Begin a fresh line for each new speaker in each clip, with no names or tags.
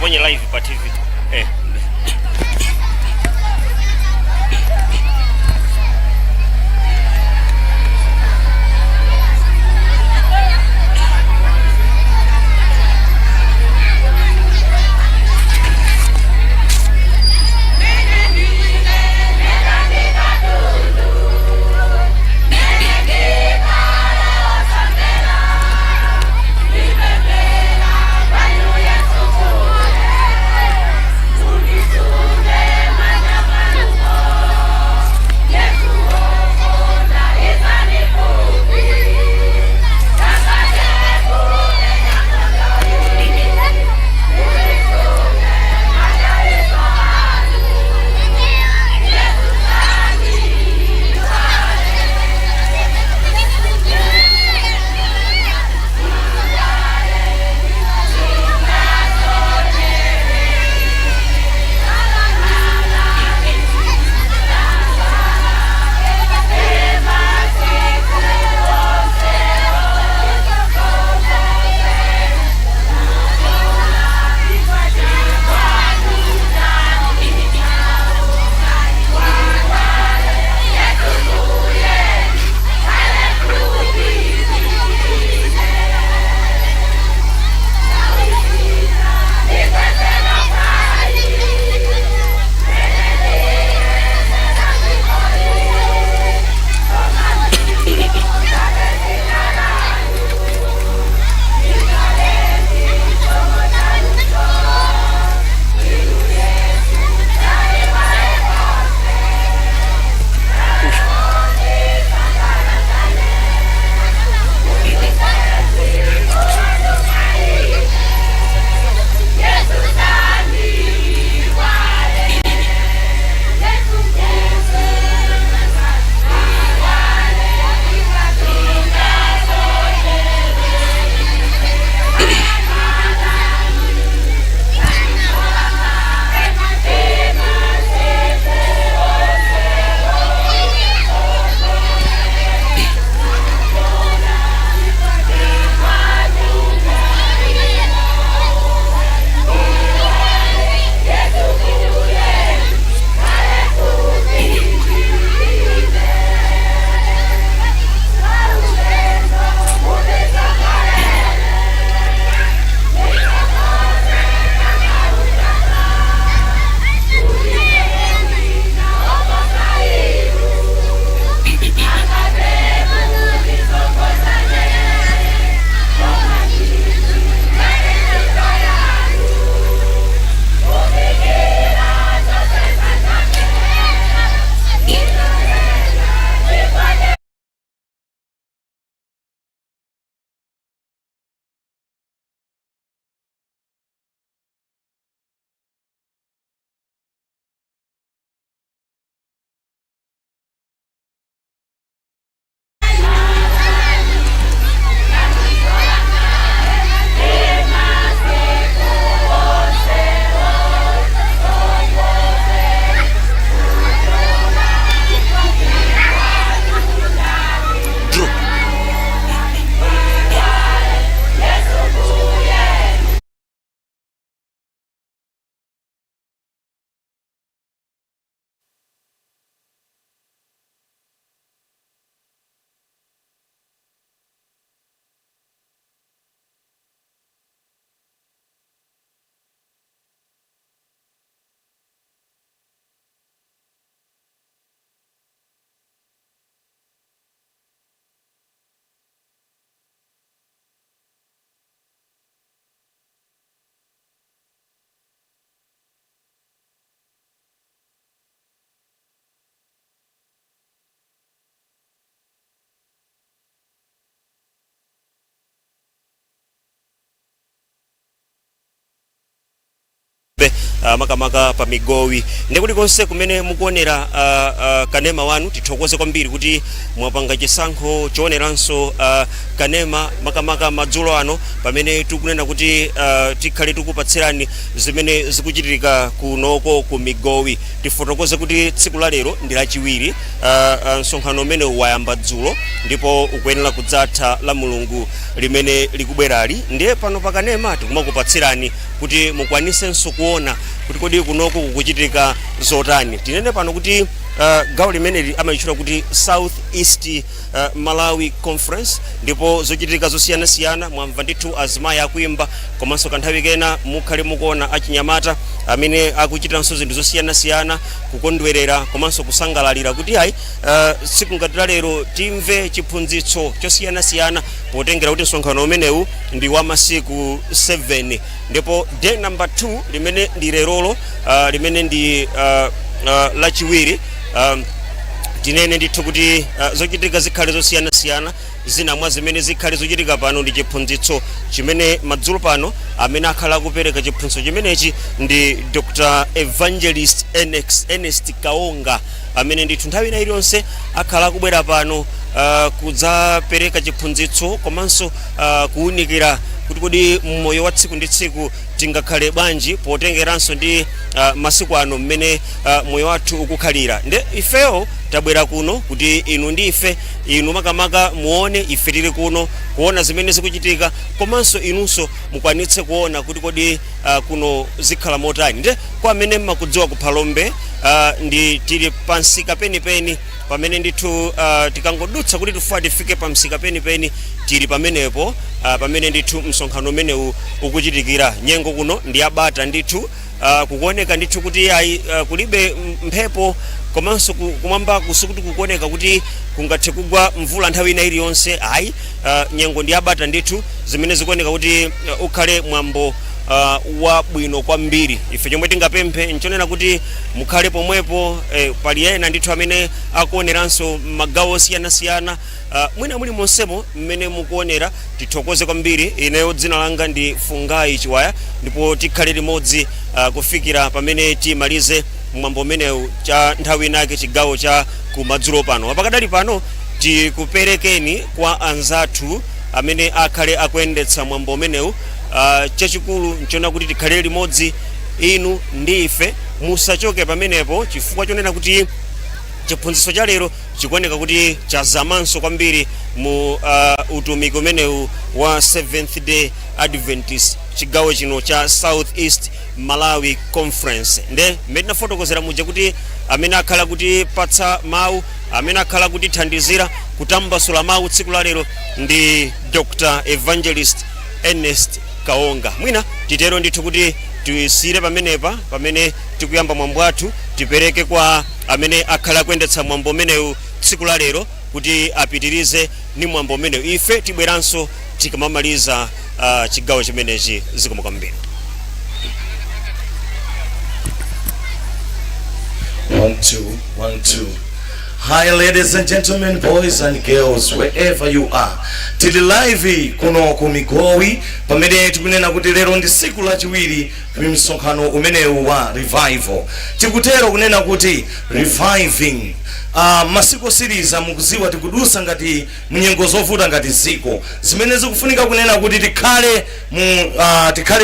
Musaponye live pa TV. Drew. Makamaka pa Migowi ndi kulikonse kumene mukuonera kanema wanu, tithokoze kwambiri kuti mwapanga chisankho chooneranso. Kanema, makamaka madzulo ano pamene tikunena kuti tikhale tikupatsirani zimene zikuchitika kunoko ku Migowi. Tifotokoze kuti tsiku la lero ndi lachiwiri. Msonkhano umene wayamba dzulo ndipo ukuyenera kudzatha la Mulungu limene likubwerali. Ndiye pano pakanema tikumakupatsirani kuti mukwanisenso kuona kuti kodi kunoko kukuchitika zotani. Tinene pano kuti gawo limeneli amalitchula kuti South East Malawi Conference, ndipo zochitika zosiyanasiyana mwamva ndithu azimayi akuimba, komanso kanthawi kena mukhale mukuona achinyamata amene akuchitanso zinthu zosiyanasiyana, kukondwerera komanso kusangalalira kuti ayi, tsiku ngati la lero timve chiphunzitso chosiyanasiyana, potengera kuti msonkhano umenewu ndi wa masiku 7. Ndipo day number 2, limene ndi lerolo, limene ndi lachiwiri, tinene ndithu kuti zochitika zikhale zosiyanasiyana. Zina mwa zimene zikhale zochitika pano ndi chiphunzitso chimene madzulo pano amene akhala akupereka chiphunzitso chimenechi ndi Dr Evangelist Ernest Kaonga, amene ndithu nthawi ina iliyonse akhala akubwera pano kudzapereka chiphunzitso komanso kuwunikira kuti kodi mmoyo wa tsiku ndi tsiku tingakhale bwanji, potengeranso ndi masiku ano mmene moyo wathu ukukhalira. Nde ifeyo tabwera kuno kuti inu ndi ife, inu makamaka, muone ife tili kuno kuona zimene zikuchitika, komanso inunso mukwanitse kuona kuti kodi kuno zikhala motani. Nde kwa amene mmakudziwa ku Phalombe, ndi tili pamsika penipeni pamene ndithu tikangodutsa kuti tifuna tifike pamsika penipeni, tili pamenepo, pamene ndithu msonkhano umenewu ukuchitikira. Nyengo kuno ndi yabata ndithu, kukuoneka ndithu kuti ayi, kulibe mphepo, komanso kumwambaku sikuti kukuoneka kuti kungathe kugwa mvula nthawi ina iliyonse, ayi. Nyengo ndi yabata ndithu, zimene zikuoneka kuti ukhale mwambo wabwino kwambiri. Ife chomwe tingapemphe nchonena kuti mukhale pomwepo. Pali ena ndithu amene akuoneranso magawo osiyanasiyana, mwina muli monsemo mmene mukuonera, tithokoze kwambiri. Ineyo dzina langa ndi Fungai Chiwaya, ndipo tikhale limodzi kufikira pamene timalize mwambo umenewu cha nthawi inake, chigawo cha kumadzulo pano. Pakadali pano tikuperekeni kwa anzathu amene akhale akuyendetsa mwambo umenewu. Chachikulu nchona kuti tikhale limodzi inu ndi ife, musachoke pamenepo, chifukwa chonena kuti chiphunzitso cha lero chikuoneka kuti chazamanso kwambiri mu utumiki umenewu wa Seventh Day Adventist, chigawo chino cha South East Malawi Conference. Nde mmene tinafotokozera muja kuti amene akhala kutipatsa mawu, amene akhala kutithandizira kutambasula mawu tsiku la lero ndi Dr Evangelist Ernest Kaonga. Mwina titero ndithu kuti tisiyire pamenepa pamene tikuyamba mwambo wathu, tipereke kwa amene akhala akuyendetsa mwambo umenewu tsiku la lero kuti apitirize ni mwambo umenewu. Ife tibweranso tikamamaliza chigawo chimenechi. Zikomo kwambiri.
One, two, one, two. Hi, ladies and gentlemen, boys and girls, wherever you are. Tili live kuno ku Migowi pamene tikunena kuti lero ndi tsiku lachiwiri ku msonkhano umenewu wa revival. Tikutero kunena kuti reviving. Masiku osiriza, mukuziwa, tikudusa ngati munyengo zovuta ngati ziko zimene zikufunika kunena kuti tikhale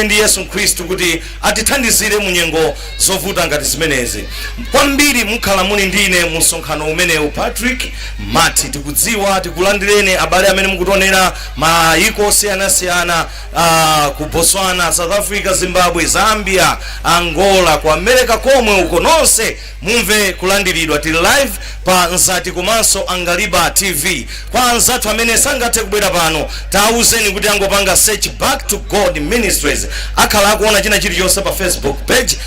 ndi Yesu Khristu kuti atithandizire munyengo zovuta ngati zimenezi kwambiri. Mukhala muli ndine mu msonkhano umenewu, Patrick Mati. Tikudziwa, tikulandireni abale amene mukutionera mayiko osiyanasiyana, ku Botswana, South Africa, Zimbabwe, Zambia, Angola, ku America komwe uko, nonse mumve kulandiridwa. Tili live pa Nzati komanso Angaliba TV. Kwa anzathu amene sangathe kubwera pano, tauzeni kuti angopanga search Back to God Ministries, akhala akuona china chilichonse pa Facebook page.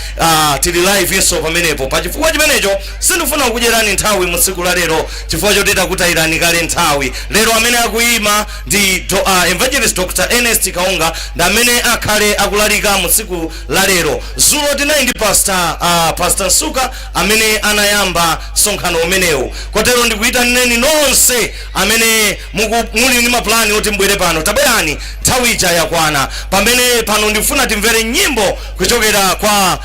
Tili live inso pamenepo. Pachifukwa chimenecho sindifuna kukudyerani nthawi mu tsiku la lero, chifukwa choti takutayirani kale nthawi. Lero amene akuyima ndi Evangelist Dr Ernest Kaunga, ndi amene akhale akulalika mu tsiku la lero. Zulo tinali ndi Pastor Nsuka amene anayamba msonkhano umenewu. Kotero ndikuyitaneni nonse amene muli ndi mapulani oti mbwere pano, tabwerani, nthawi ija yakwana. Pamene pano ndifuna timvere nyimbo kuchokera kwa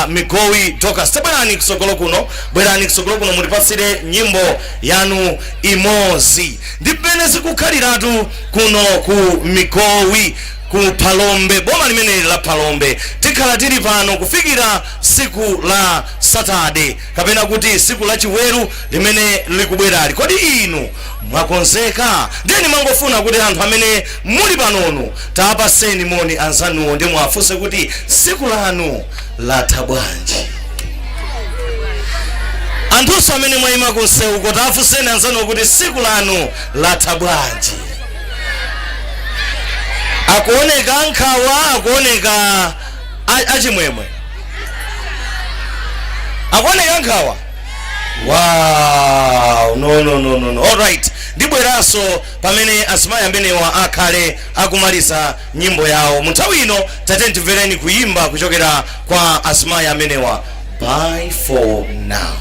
Migowi Dorcas. Tabwerani kusogolo kuno, bwerani kusogolo kuno mutipatsire. Timvere nyimbo yanu imodzi. Ndi mmene zikukhaliratu kuno ku Migowi ku Phalombe, boma limeneli la Phalombe. Tikhala tili pano kufikira siku la Saturday, kapena kuti siku la Chiweru limene likubwerali. Kodi inu mwakonzeka? Ndeni mangofuna kuti anthu amene muli panono tapaseni moni anzanuwo, ndi mwafunse kuti siku lanu latha bwanji. Anthunso amene mwayima kunsewuko, tafunseni anzanuwo kuti siku lanu latha bwanji. Akuoneka nkhawa, akuoneka achimwemwe, akuoneka nkhawa. Wow, no, no, no, no, no. Alright, ndibweranso pamene azimayi amenewa akhale akumaliza nyimbo yawo. Mu nthawi ino tate timvereni kuyimba kuchokera kwa azimayi amenewa. Bye for now.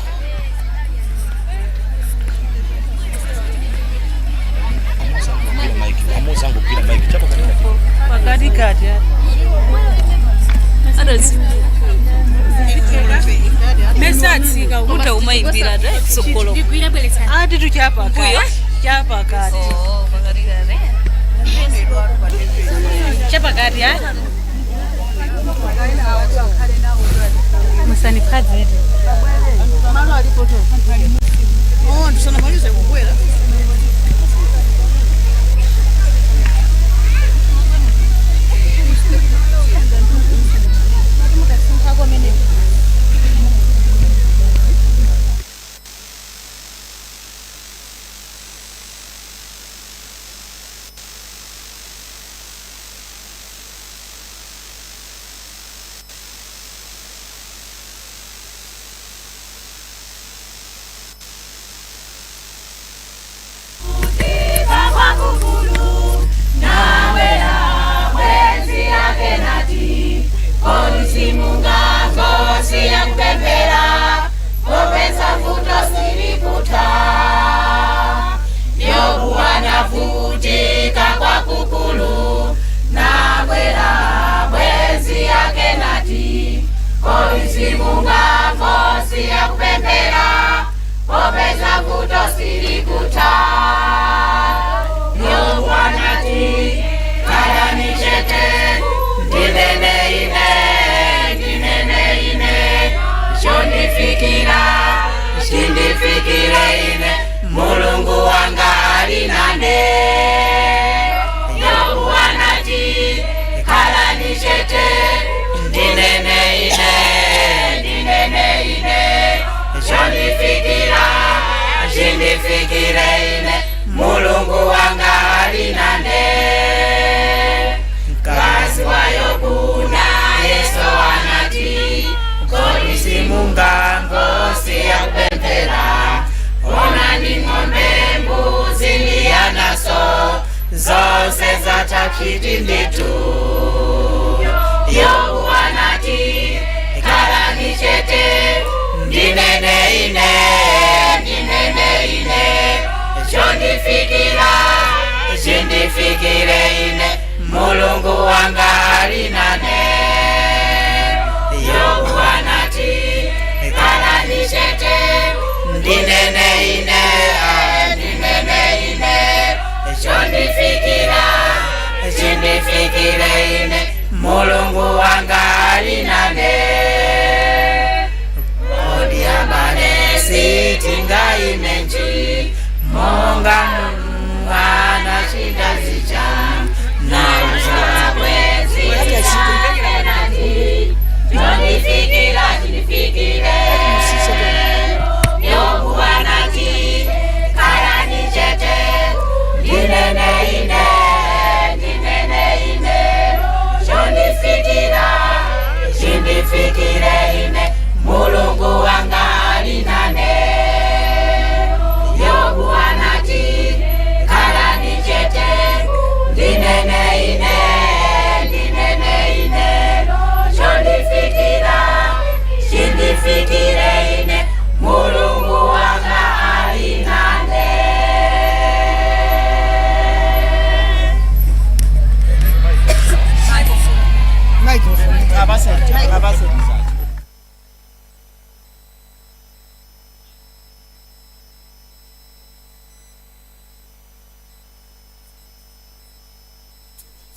Pakatikati. Mesatsika.
Kuta umayimbira tsogolo.
Ati tuchapakati.
Mbuyo?
Chapakati.
Oh, pakatikati.
Chapakati a musaniphadzete.
Oh, ndisanamalize kukwera.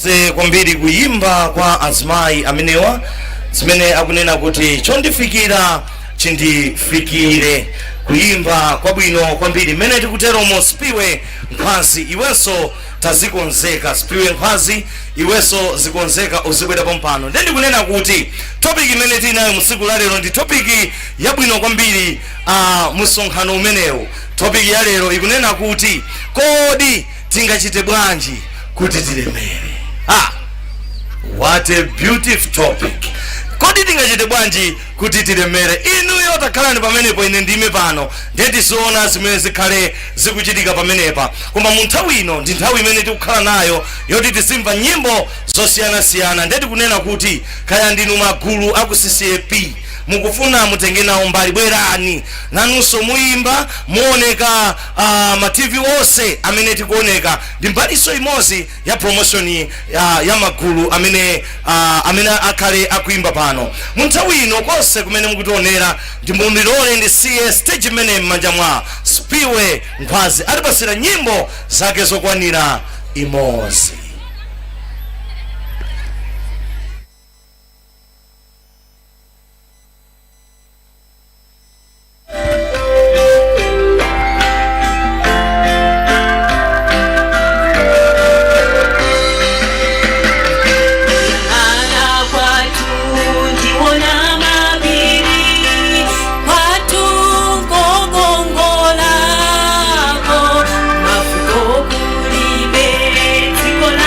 Thokoze kwambiri kuyimba kwa azimayi amenewa, zimene akunena kuti chondifikira chindifikire. Kuyimba kwabwino kwambiri. Mmene tikuteromo, Spiwe Nkhwazi, iwenso tazikonzeka. Spiwe Nkhwazi, iwenso zikonzeka, uzibwera pompano. Ndiye ndikunena kuti topic imene tili nayo musiku la lero ndi topic yabwino kwambiri. Msonkhano umenewu, topic ya lero ikunena kuti kodi tingachite bwanji kuti tilemere? Ah, what a beautiful topic! Kodi tingachite bwanji kuti tilemere? Inuyo takhalani pamenepo, ine ndime pano, ndiye tiziona zimene zikhale zikuchitika pamenepa. Koma mu nthawi ino ndi nthawi imene tikukhala nayo yoti tizimva nyimbo zosiyanasiyana. Ndiye tikunena kuti kaya ndinu magulu aku CCAP, mukufuna mutenge nawo mbali, bwerani nanunso muyimba, muoneka ma TV onse amene tikuoneka. Ndi mbaliso imodzi ya promotion ya magulu amene akhale akuimba pano mu nthawi ino. Konse kumene mukutionera, ndimundilole ndisiye stage imene m'manja mwa Spiwe Nkhwazi, atipasira nyimbo zake zokwanira imodzi.
Ana kwatu ndiwona mapiri, kwatu ngongongolako, mafuko kulibe, dziko la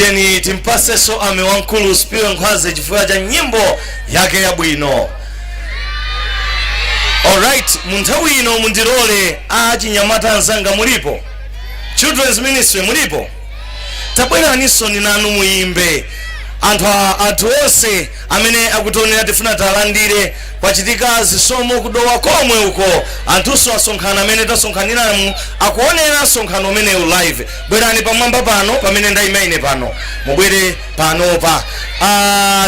Tiyeni timpasenso ame wamkulu Spiwe Nkhwaze chifukwa cha nyimbo yake yabwino. Alright, mu nthawi ino mundilole, achinyamata anzanga mulipo, Children's Ministry mulipo, tabweraninso nanu muyimbe. Anthu onse amene akutionera tifuna talandire. Kwachitika zisomo kudowa komwe uko, anthunso asonkhana amene tasonkhaniramu akuonera msonkhano umenewu live. Bwerani pamwamba pano pamene ndayima ine pano, mubwere panopa.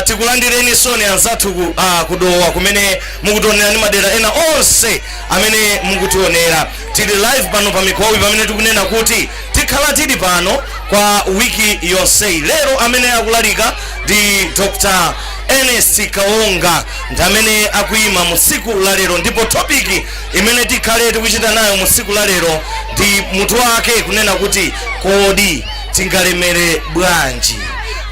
Tikulandireni soni anzathu kudowa kumene mukutionera ndi madera ena onse amene mukutionera. Tili live pano pa Migowi pamene tikunena kuti tikhala tili pano kwa wiki yonseyi. Lero amene akulalika ndi Dr Ernest Kaonga, ndi amene akuyima mu tsiku la lero, ndipo topic imene tikhale tikuchita nayo mu tsiku la lero ndi mutu wake kunena kuti, "Kodi tingalemere bwanji?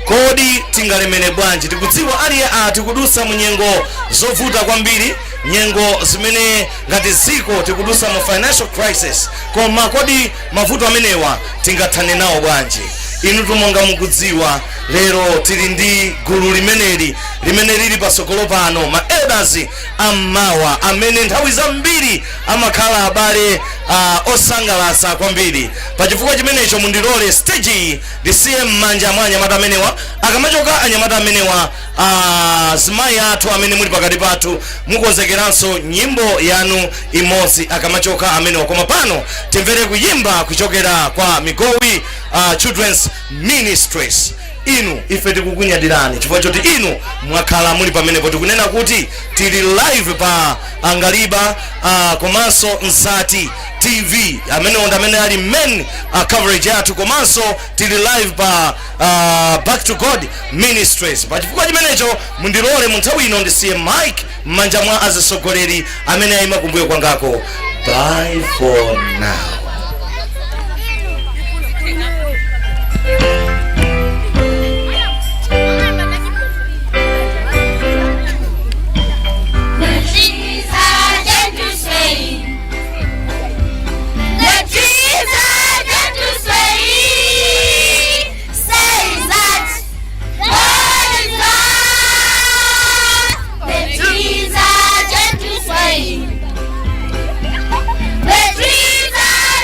Kodi tingalemere bwanji?" Tikudziwa aliye tikudusa mu nyengo zovuta kwambiri, nyengo zimene ngati dziko tikudusa mu financial crisis. Koma kodi mavuto amenewa tingathane nawo bwanji? Inu tumonga mukudziwa, lero tili ndi gulu limeneli limene lili pasogolo pano, ma elders ammawa amene nthawi zambiri amakhala abale osangalatsa kwambiri. Pachifukwa chimenecho mundilole stage iyi ndisiye m'manja mwa anyamata amenewa. Akamachoka anyamata amenewa, azimayi athu amene muli pakati pathu mukonzekeranso nyimbo yanu imodzi akamachoka amenewa. Koma pano timvere kuyimba kuchokera kwa Migowi Children's Ministries. Inu ife tikukunyadirani chifukwa choti inu mwakhala muli pamenepo. Tikunena kuti tili live pa Angaliba komanso Msati TV, amenewo ndi amene ali main coverage yathu, komanso tili live pa Back to God Ministries. Pachifukwa chimenecho mundilole mu nthawi ino ndisiye mic m'manja mwa azisogoleri amene ayima kumbuyo kwangako. Bye for now.
The trees are gentle swaying. The trees are gentle swaying. Says that God is God. The trees are gentle swaying. The trees are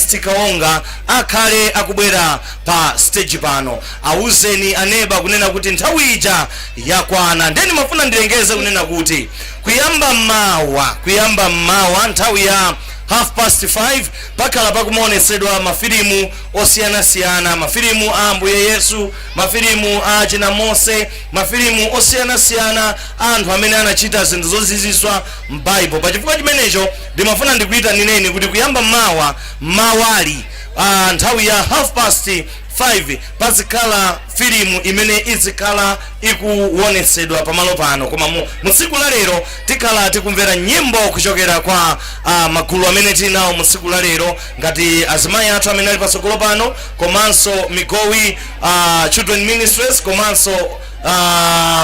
Ernest Kaonga akhale akubwera pa stage pano. Awuzeni aneba kunena kuti nthawi ija yakwana. Ndeni mafuna ndilengeze kunena kuti kuyamba mmawa nthawi ya 5:30 pakhala pakumaonetsedwa mafilimu osiyanasiyana, mafilimu a Ambuye Yesu, mafilimu a china Mose, mafilimu osiyanasiyana a anthu amene anachita zinthu zoziziswa m'Baibo. Pachifukwa chimenecho ndimafuna ndikuyitanireni kuti kuyamba mmawa mawali, nthawi ya 5:30 pazikhala filimu imene izikhala ikuonetsedwa pamalo pano. Koma mu tsiku la lero tikhala tikumvera nyimbo kuchokera kwa magulu amene tili nawo mu tsiku la lero, ngati azimayi athu amene ali patsogolo pano, komanso Migowi Children Ministries, komanso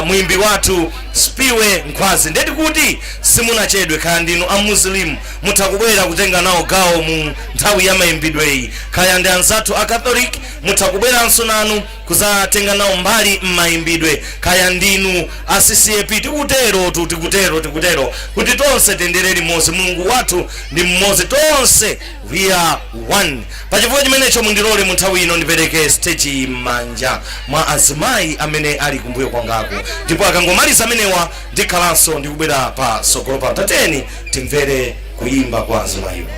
mwimbi wathu Spiwe Nkhwazi. Ndeti kuti simunachedwe. Kaya ndinu a Muslim, mutha kubwera kutenga nawo gawo mu nthawi ya mayimbidweyi. Kaya ndi anzathu a Catholic, mutha kubweranso nanu kuzatenga nawo mbali m'mayimbidwe. Kaya ndinu a CCAP, tikutero tu, tikutero kuti tonse tiyendere limodzi. Mulungu wathu ndi mmodzi, tonse we are one. Pachifukwa chimenecho mundilole mu nthawi ino ndipereke stage m'manja mwa azimayi amene ali kumbuyo kwangako, ndipo akangomaliza amenewa ndikhalanso ndikubwera pa sogolo pano. Tateni timvere kuyimba kwa azimayiwa.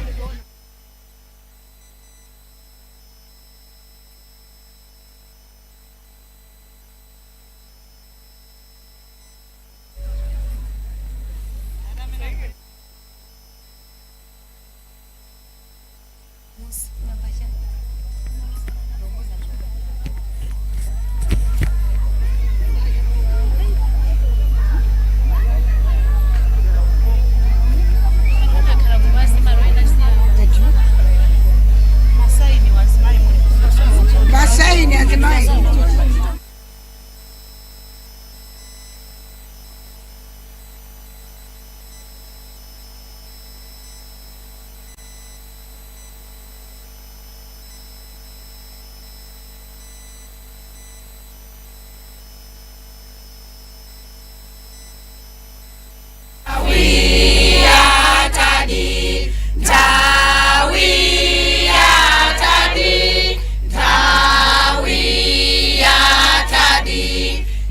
Masaini azimayi.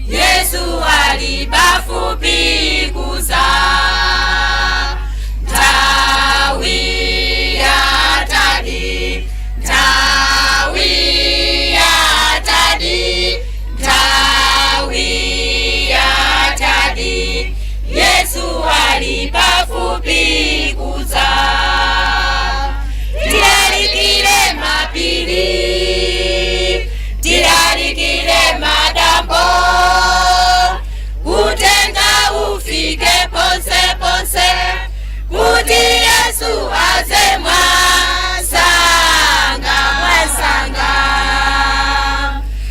Yesu ali pafupi kuza. Nthawi yatadi, nthawi yatadi, nthawi yatadi. Yesu ali pafupi kuza. Tilalikire mapiri, tilalikire madambo, utenga ufike ponse ponse, kuti Yesu aze mwasanga mwasanga.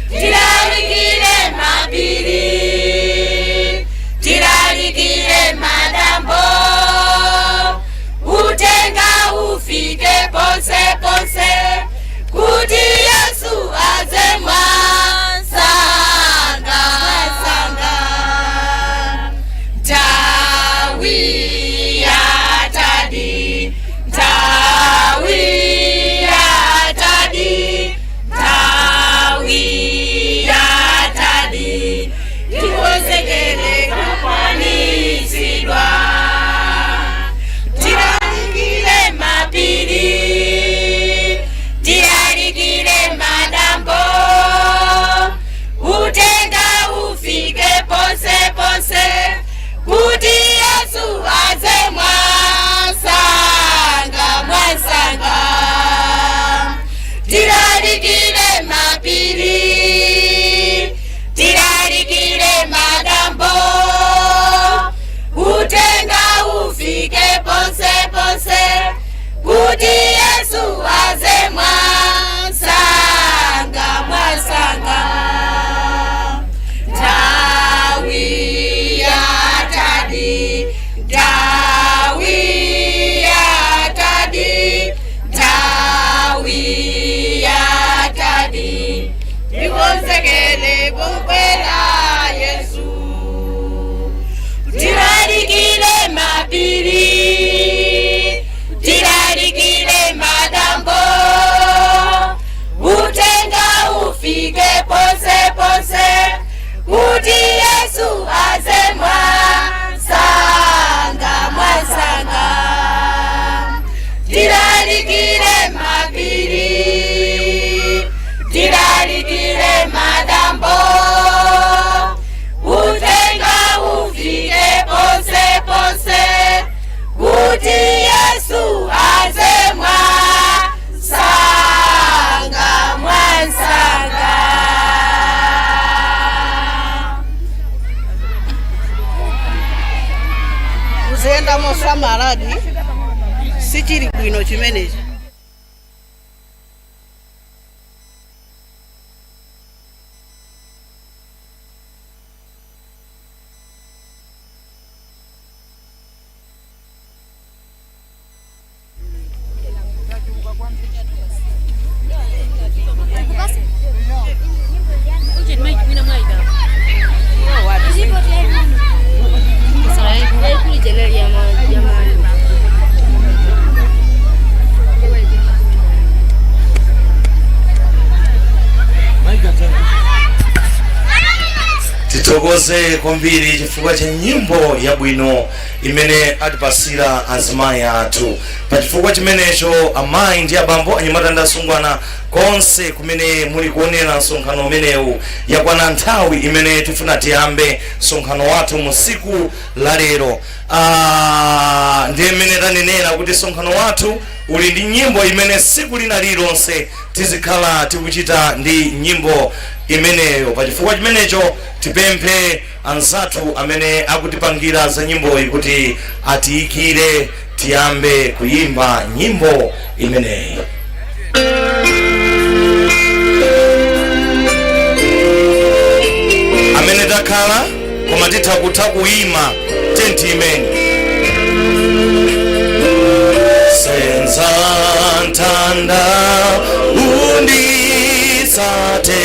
Tilalikire mapiri, tilalikire madambo, utenga ufike ponse ponse, kuti Yesu aze mwasanga mwasanga. Nthawi yatadi, nthawi yatadi, nthawi yatadi. Tikonzekere kukwaniritsidwa. Tilalikire mapiri, tilalikire madambo, utenga ufike ponse ponse, kuti Yesu aze mwasanga mwasanga. Tilalikire mapiri, tilalikire madambo, utenga ufike ponse ponse, kuti Yesu aze mwasanga mwasanga. Nthawi yatadi, nthawi yatadi, nthawi yatadi. Tikonzekere kukwera Yesu. Tilalikire mapiri, tilalikire madambo. Kuti Yesu azemwa sanga mwansanga.
Kuzenda mosamaladi sichili bwino chimenechi.
Tithokoze kwambiri chifukwa cha nyimbo yabwino imene atipasira azimayi athu. Pa chifukwa chimenecho, amayi ndi abambo, anyamata ndi asungwana, konse kumene muli kuonera msonkhano umenewu, yakwana nthawi imene tifuna tiyambe msonkhano wathu mu siku la lero. Ndiye mmene tanenera kuti msonkhano wathu uli ndi nyimbo imene siku lina lililonse tizikhala tikuchita ndi nyimbo imeneyo. Pa chifukwa chimenecho, tipemphe anzathu amene akutipangira za nyimboyi kuti atiyikire, tiyambe kuyimba nyimbo imeneyi. Amene takhala koma titha kutha kuyima tenti imene senza ntanda undisate,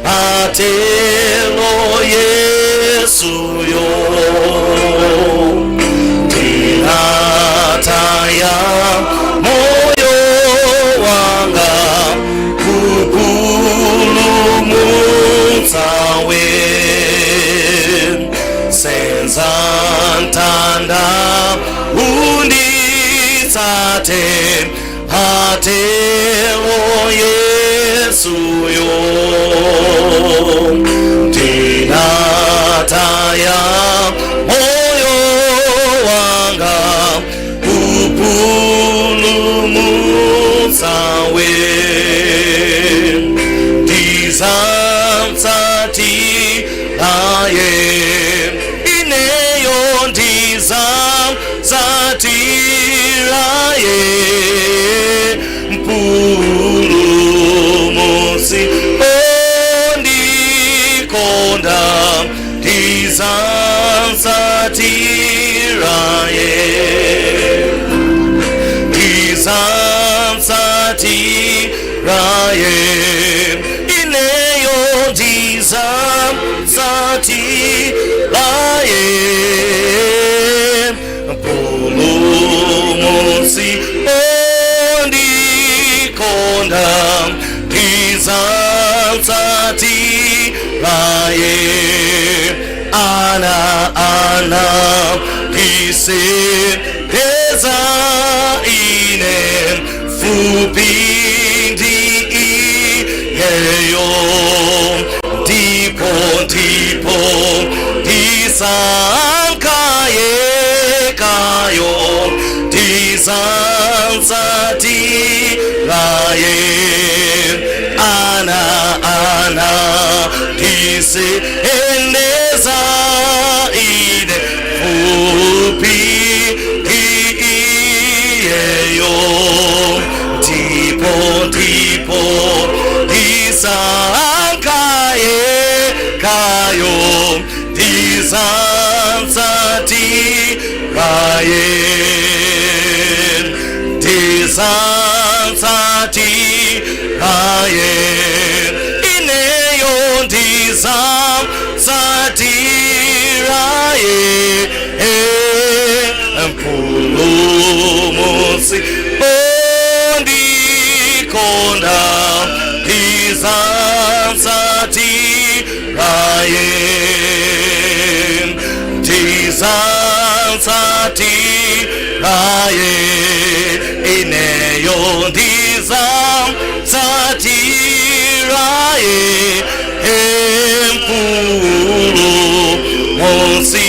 atelo Yesuyo. Tinataya moyo wanga kupulumutsawe. Senza ntanda unditsate, atelo Yesuyo. Tinataya moyo wanga kupulumutsawe. Ndizamtsatiraye ineyo, ndizamtsatiraye Mpulumutsi ondikonda, ndizamtsatiraye, ndizamtsatiraye ineyo, ndizamtsatiraye Mpulumutsi ondikonda, ndizamtsatiraye. Ana ana ndisendeza ine fupi ndi iyeyo, ndipo ndipo ndisankayekayo, ndizamtsatiraye. Ana ana ndisendeza ine fupi ndi iyeyo, ndipo ndipo ndisankayekayo, ndizamtsatiraye, ndizamtsatiraye ineyo, ndizamtsatiraye Mpulumutsi ondikonda, ndizamtsatiraye, ndizamtsatiraye ineyo, ndizamtsatiraye Mpulumutsi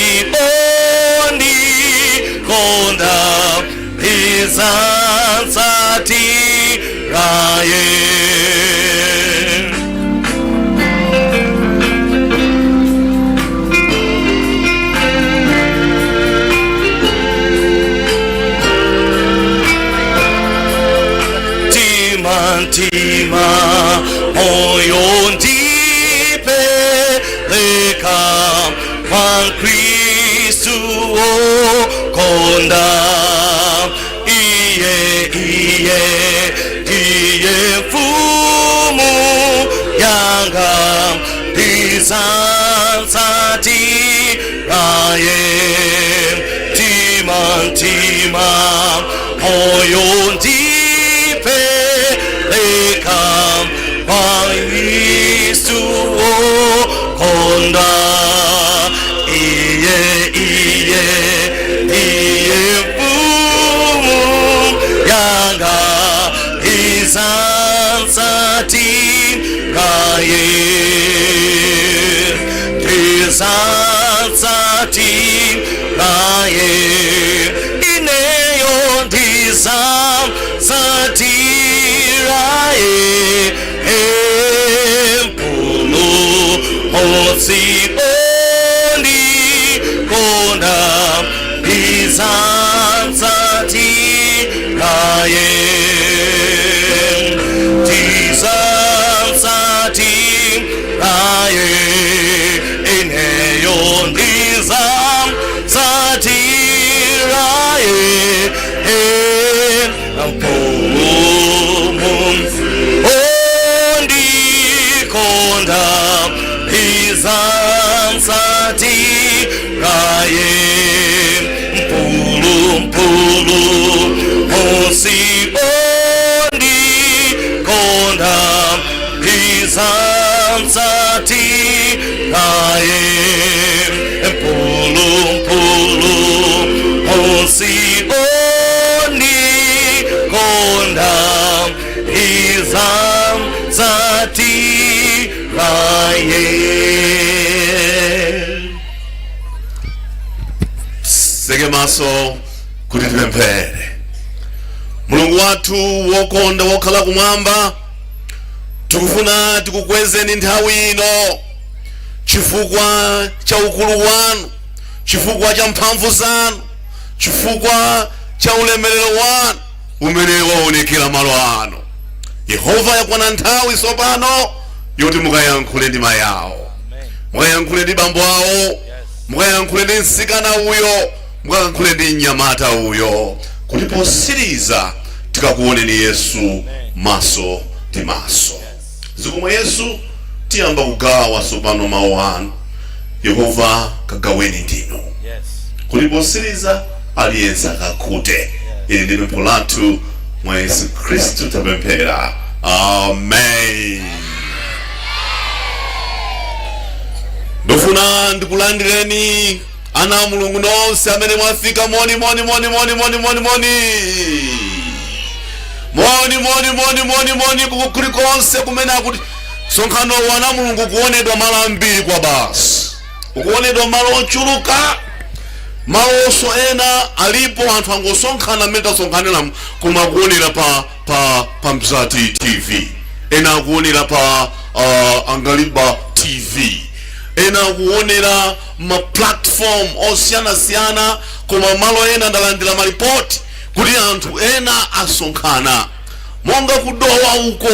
ondikonda. Ndizatsatira ye. Tima ntima moyo ndipeleka kwa Kristu okonda. Iye iye ndiye mfumu yanga, ndizatsatira ye. Tima ntima moyo ndipeleka kwa Kristu okonda. Iye iye iye mfumu yanga, ndizatsatira ye, ndizatsatira ye. Ineyo ndizatsatira ye, Mpulumutsi ondikonda, ndizatsatira ye, ndizatsatira ye. Ineyo ndizatsatira ye, Mpulumutsi ondikonda, ndizatsatira ye. Mpulumutsi ondikonda, ndizatsatira ye. Mpulumutsi ondikonda, ndizatsatira ye.
Tseke maso kuti tipemphere. Mulungu wathu wokonda wokhala kumwamba, tikufuna tikukwezeni nthawi ino chifukwa cha ukulu wanu, chifukwa cha mphamvu zanu, chifukwa cha ulemerero wanu umene waonekera malo ano. Yehova, yakwana nthawi tsopano yoti mukayankhule ndi mayi awo, mukayankhule ndi bambo awo, mukayankhule ndi mtsikana uyo, mukayankhule ndi mnyamata uyo, kuti posiriza tikakuoneni Yesu maso ndi maso. Zikomo Yesu. Tiyamba kugawa tsopano mawu anu. Yehova, kagaweni ndinu, kuti posiriza aliyense akakhute. Ili ndi pempho lathu, mwa Yesu Khristu tapemphera, amen. Ndofuna ndikulandireni ana a Mulungu nonse amene mwafika. Moni, moni, moni, moni, moni, moni, moni, moni, moni, moni, moni, moni kulikonse kumene akuti msonkhano wana Mulungu kuonedwa malo ambiri kwa basi, ukuonedwa malo ochuluka. Malonso ena alipo anthu angosonkhana mmene tasonkhanira, koma akuonera pa Mzati TV, ena akuonera pa Angaliba TV, ena akuonera ma platform osiyanasiyana. Koma malo ena ndalandira malipoti kuti anthu ena asonkhana monga kuDowa uko,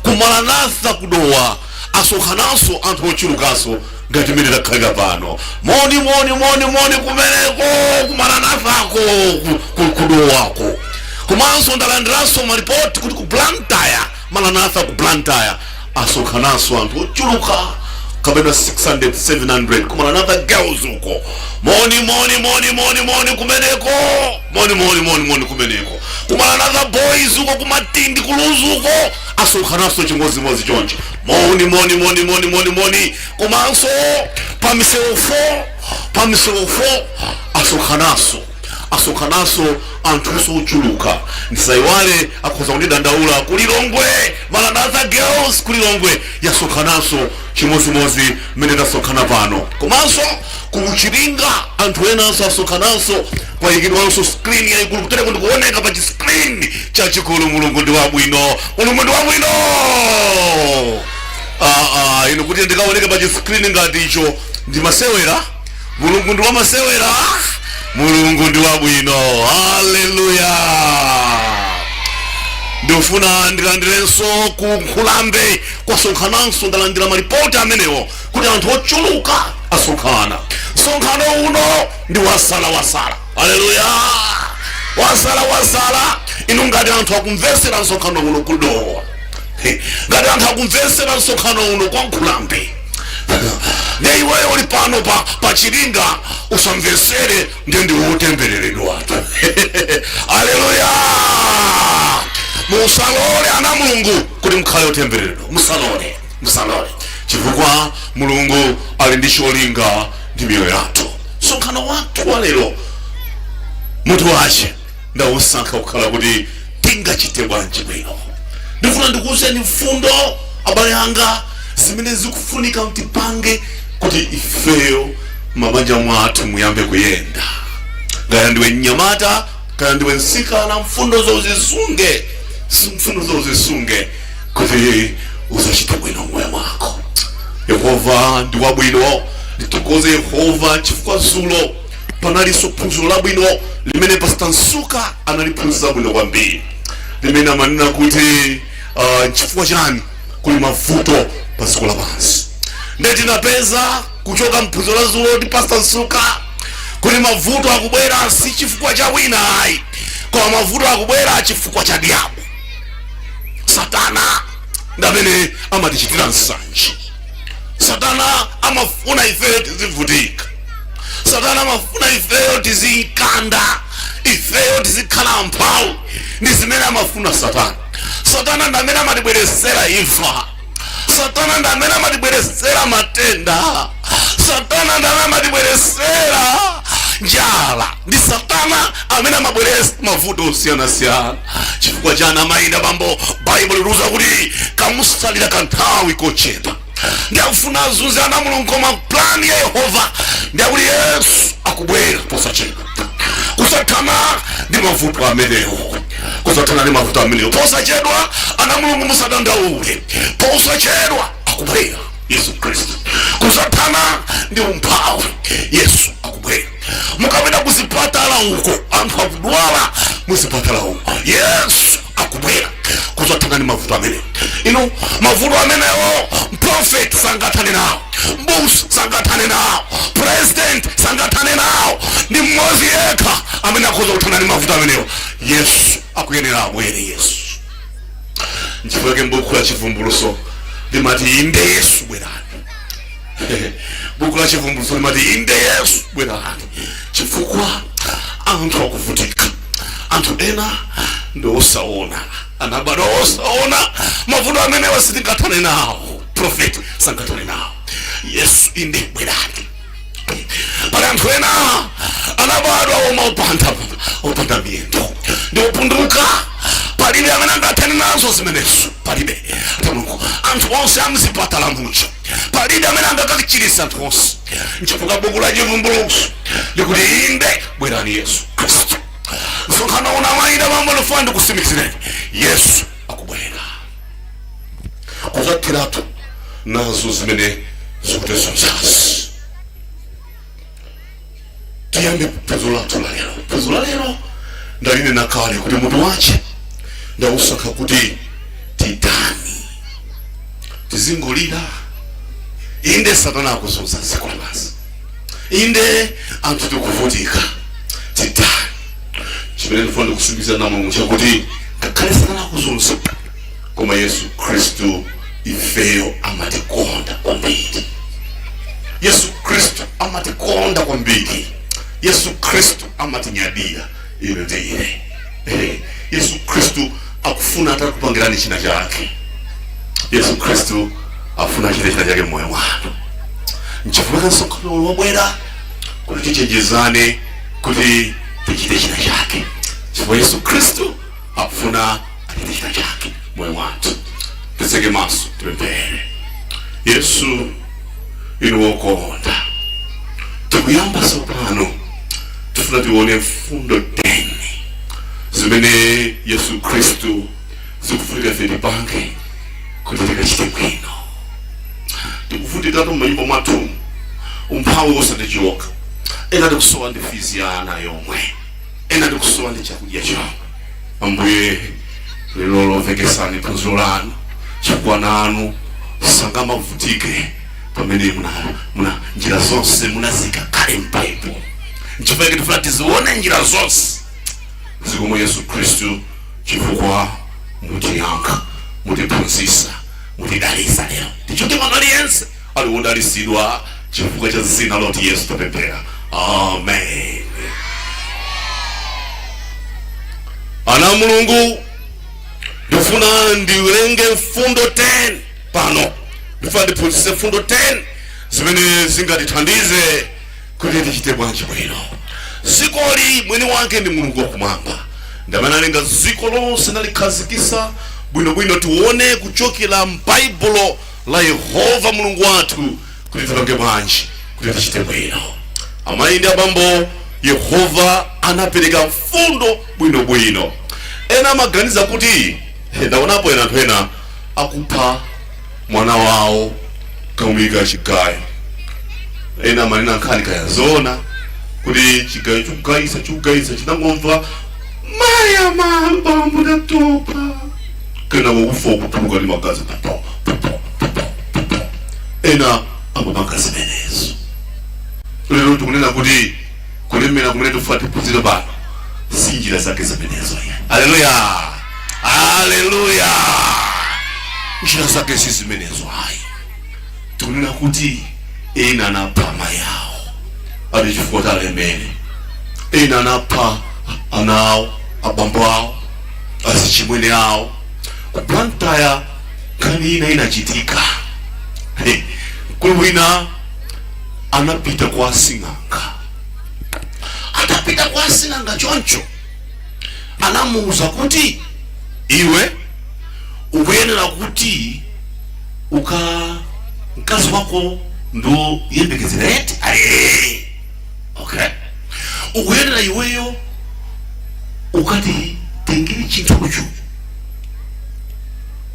kuMaranatha kuDowa, asonkhananso anthu ochulukanso ngati mmene takhalira pano. Moni, moni, moni, moni kumeneko kuMaranathako, kuDowako. Komanso ndalandiranso malipoti kuti ku Blantyre, Maranatha ku Blantyre, asonkhananso anthu ochuluka kapena 600, 700 ku Maranatha Girls uko. Moni, moni, moni, moni, moni kumeneko. Moni, moni, moni, moni kumeneko ku Maranatha Boys uko, kuMatindi, kuLuzu uko, asonkhananso chimodzimodzi choncho. Moni, moni, moni, moni, moni, moni. Komanso pa misewu 4 asonkhananso Anthuso ochuluka, ndisayiwale, akhoza kundidandaula, kulilongwe Maranatha Girls kulilongwe yasonkhananso chimodzimodzi mmene tasonkhana pano. Komanso kuchiringa anthu enanso asonkhananso, kwayikidwanso screen yayikulu kutereko ndikuoneka pa chiscreen chachikulu. Mulungu ndi wabwino, Mulungu ndi wabwino. Ah, ah, inu kuti ndikaoneka pa chiscreen ngati icho ndimasewera? Mulungu ndi wamasewera? Mulungu ndi wabwino, haleluya. Ndikufuna ndilandirenso ku Nkhulambe, kwasonkhananso. Ndalandira malipoti amenewo kuti anthu ochuluka asonkhana. Msonkhano uno ndi wasala wasala, haleluya, wasala wasala. Inu ngati anthu akumvesera msonkhano uno kudowa, ngati anthu akumvesera msonkhano uno kwa Nkhulambe, ne iweyo uli pano pa Chiringa usamvesere, ndiye ndi wotembereredwatu. Haleluya. Musalole ana Mulungu kuti mukhale otembereredwa, musalole, musalole, chifukwa Mulungu ali ndi cholinga ndi miyoyo yathu. Msonkhano wathu wa lero mutu wache ndausankha kukhala kuti tingachite bwanji bwino. Ndifuna ndikuwuzeni mfundo, abale anga, zimene zikufunika tipange kuti ifeyo mabanja mwathu muyambe kuyenda. Kaya ndiwe mnyamata, kaya ndiwe mtsikana, mfundo zozisunge, mfundo zozisunge kuti uzachite bwino moyo mwako. Yehova ndi wabwino. Ndithokoze Yehova chifukwa dzulo panalinso phunziro labwino limene Pastor Nsuka analiphunzitsa bwino kwambiri, limene amanena kuti chifukwa chani kuli mavuto pa dziko lapansi. Nde tinapeza kuchoka mphunziro la dzulo ndi Pastor Nsuka kuti mavuto akubwera si chifukwa cha wina ayi, koma mavuto akubwera chifukwa cha diabo. Satana ndamene amatichitira nsanje. Satana amafuna ifeyo tizivutika. Satana amafuna ifeyo tizikanda, ifeyo tizikhala amphawi. Ndi zimene amafuna Satana. Satana ndi amene amatibweresera imfa. Satana ndi amene amatibweresera matenda. Satana ndi amene amatibweresera njala. Ndi Satana amene amabweresa mavuto osiyanasiyana. Chifukwa chani, amayinda bambo? Baibulo likuza kuti kamusalira kanthawi kochepa, ndiyakufuna azunze ana Mulungu. Koma plan ya Yehova ndiyakuti Yesu akubwera posachedwa kusathana ndi mavuto amenewo, kusathana ndi mavuto amenewo posachedwa. Ana Mulungu, musadandaule, posachedwa akubwera Yesu Khristu kusathana ndi umphawi. Yesu akubwera. Mukapita kuzipatala uko, anthu akudwala muzipatala uko, Yesu akubwera kusathana ndi mavuto amenewo. Inu, mavuto amenewo prophet sangathane nawo, mbusa sangathane nawo, president sangathane nawo. Ndi mmodzi yekha amene akhoza kuthana ndi mavuto amenewo. Yesu akuyenera abwere, Yesu. Nchifukwa chake m'buku la Chivumbuluso limati, "Inde Yesu, bwerani." Buku la Chivumbuluso limati, "Inde Yesu, bwerani," chifukwa anthu akuvutika. Anthu ena ndi osaona, anabadwa osaona. Mavuto amenewa sitingathane nawo, prophet sangathane nawo. Yesu, inde, bwerani. Pali anthu ena anabadwa oma opanda miyendo, ndi opunduka. Palibe amene angathane nazo zimenezo, palibe. Mulungu, anthu onse amzipatala muja, palibe amene angakachiritsa anthu onse. Nchifukwa buku la Chivumbulutso likuti, "Inde, bwerani Yesu Khristu." Msonkhano una, mayina mambo, ndifuna ndikusimikizireni, Yesu akubwera kuzathiratu nazo zimene zikutizunzazi. Tiyambe phunziro lathu la lero. Phunziro la lero ndalinena kale kuti mutu wache ndausankha kuti titani? Tizingolira? Inde, Satana akuzunza dziko lapansi. Inde, anthu tikuvutika. Titani? Chimene ndifuna ndikusimbiza na Mulungu chakuti ngakhale Satana akuzunza, koma Yesu Khristu ifeyo amatikonda kwambiri. Yesu Khristu amatikonda kwambiri. Yesu Khristu amatinyadira inu ndi ine. Yesu Khristu akufuna atakupangirani china chake. Yesu Khristu afuna achite china chake mmoyo mwanu. Nchifukwa msonkhano wabwera kuti tichenjezane kuti tichite china chake. Chifukwa Yesu Khristu akufuna achite china chake moyo wathu. Titseke maso, tipemphere. Yesu inu wokonda, tikuyamba tsopano, tifuna tione mfundo 10 zimene Yesu Khristu zikufunika ife tipange kuti tikachite bwino. Tikuvutikatu m'manyumba mwathu, umphawi wosatichoka. Ena tikusowa ndi fees ya ana yomwe, ena tikusowa ndi chakudya chomwe. Ambuye, lero lovekesani phunziro lanu, chifukwa nanu sangamavutike pamene muna njira zonse munazika kale m'Baibulo. Nchifukwa chake tifuna tizione njira zonse. Zikomo Yesu Khristu, chifukwa mutiyankha, mutiphunzitsa, mutidalitsa lero. Tichoke pano aliyense ali wodalitsidwa chifukwa cha dzina loti Yesu tapemphera, amen. Ana Mulungu, ndifuna ndiwerenge mfundo 10 pano. Ndifuna ndiphunzitse mfundo 10 zimene zingatithandize kuti tichite bwanji bwino. Dzikoli mwini wake ndi Mulungu wakumwamba, ndamene alenga dziko lonse nalikhazikitsa bwinobwino. Tione kuchokera m'Baibulo la Yehova Mulungu wathu kuti tipange bwanji kuti tichite bwino. Amayi ndi abambo, Yehova anapereka mfundo bwinobwino. Ena amaganiza kuti, ndaonapo ena, anthu ena akupha mwana wawo kamuyika chigayo. Ena amanena nkhani, kaya zona, kuti chigayo chikugayisa, chikugayisa, chinangomva maya mambambo tatopa, kenako kufa kutuluka ndi magazi papo papo papo papo. Ena amapanga zimenezo. Lero tikunena kuti kulemera kumene tikufuna tiphunzire pano si njira zake zimenezo. Aleluya, aleluya! Njira zake si zimenezo ayi. Tikunena kuti ena anapha amayi awo ali chifukwa talemere, ena anapha ana awo, abambo awo, azichimwene awo. Ku Blantyre nkhani ina inachitika. Hey, mkulu wina anapita kwa sing'anga. Atapita kwa sing'anga choncho, anamuwuza kuti, "Iwe ukuyenera kuti uka mkazi wako ndo yembekezera eti aye, okay, ukuyenera iweyo ukati tengere chinthucho,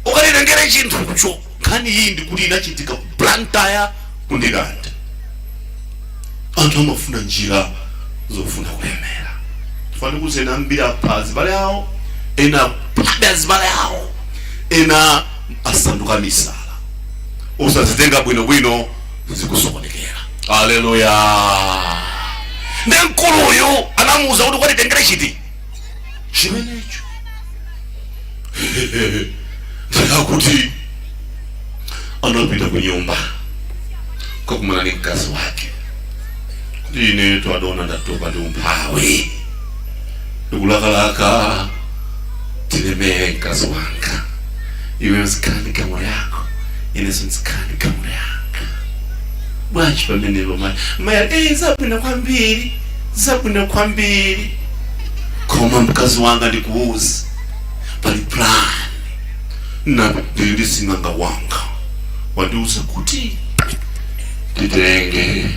ukatitengere chinthucho." Nkhani iyi ndikuti inachitika ku Blantyre, ku Ndirande. Anthu amafuna njira zofuna kulemera. Fani kuzena ambiri apha azibale awo, ena aphabe azibale awo, ena asanduka misala. Usazitenga bwinobwino, zikusokonekera. Aleluya! Ndi mkuluyu anamuwuza kuti ukatitengere chiti chimenecho. Ndikakuti anapita ku nyumba kakumana ndi mkazi wake kuti, "Ine twadona, ndatopa ndi umphawi, ndikulakalaka tilemere. Mkazi wanga, iwe uzikhala ndi galimoto yako, inenso ndizikhala ndi galimoto yanga. Bwanji pamenepo mayi?" Mayi, "Eh, zabwino kwambiri, zabwino kwambiri. Koma mkazi wanga, ndikuuza, pali plan na ndili ndi sing'anga wanga, wandiuza kuti titenge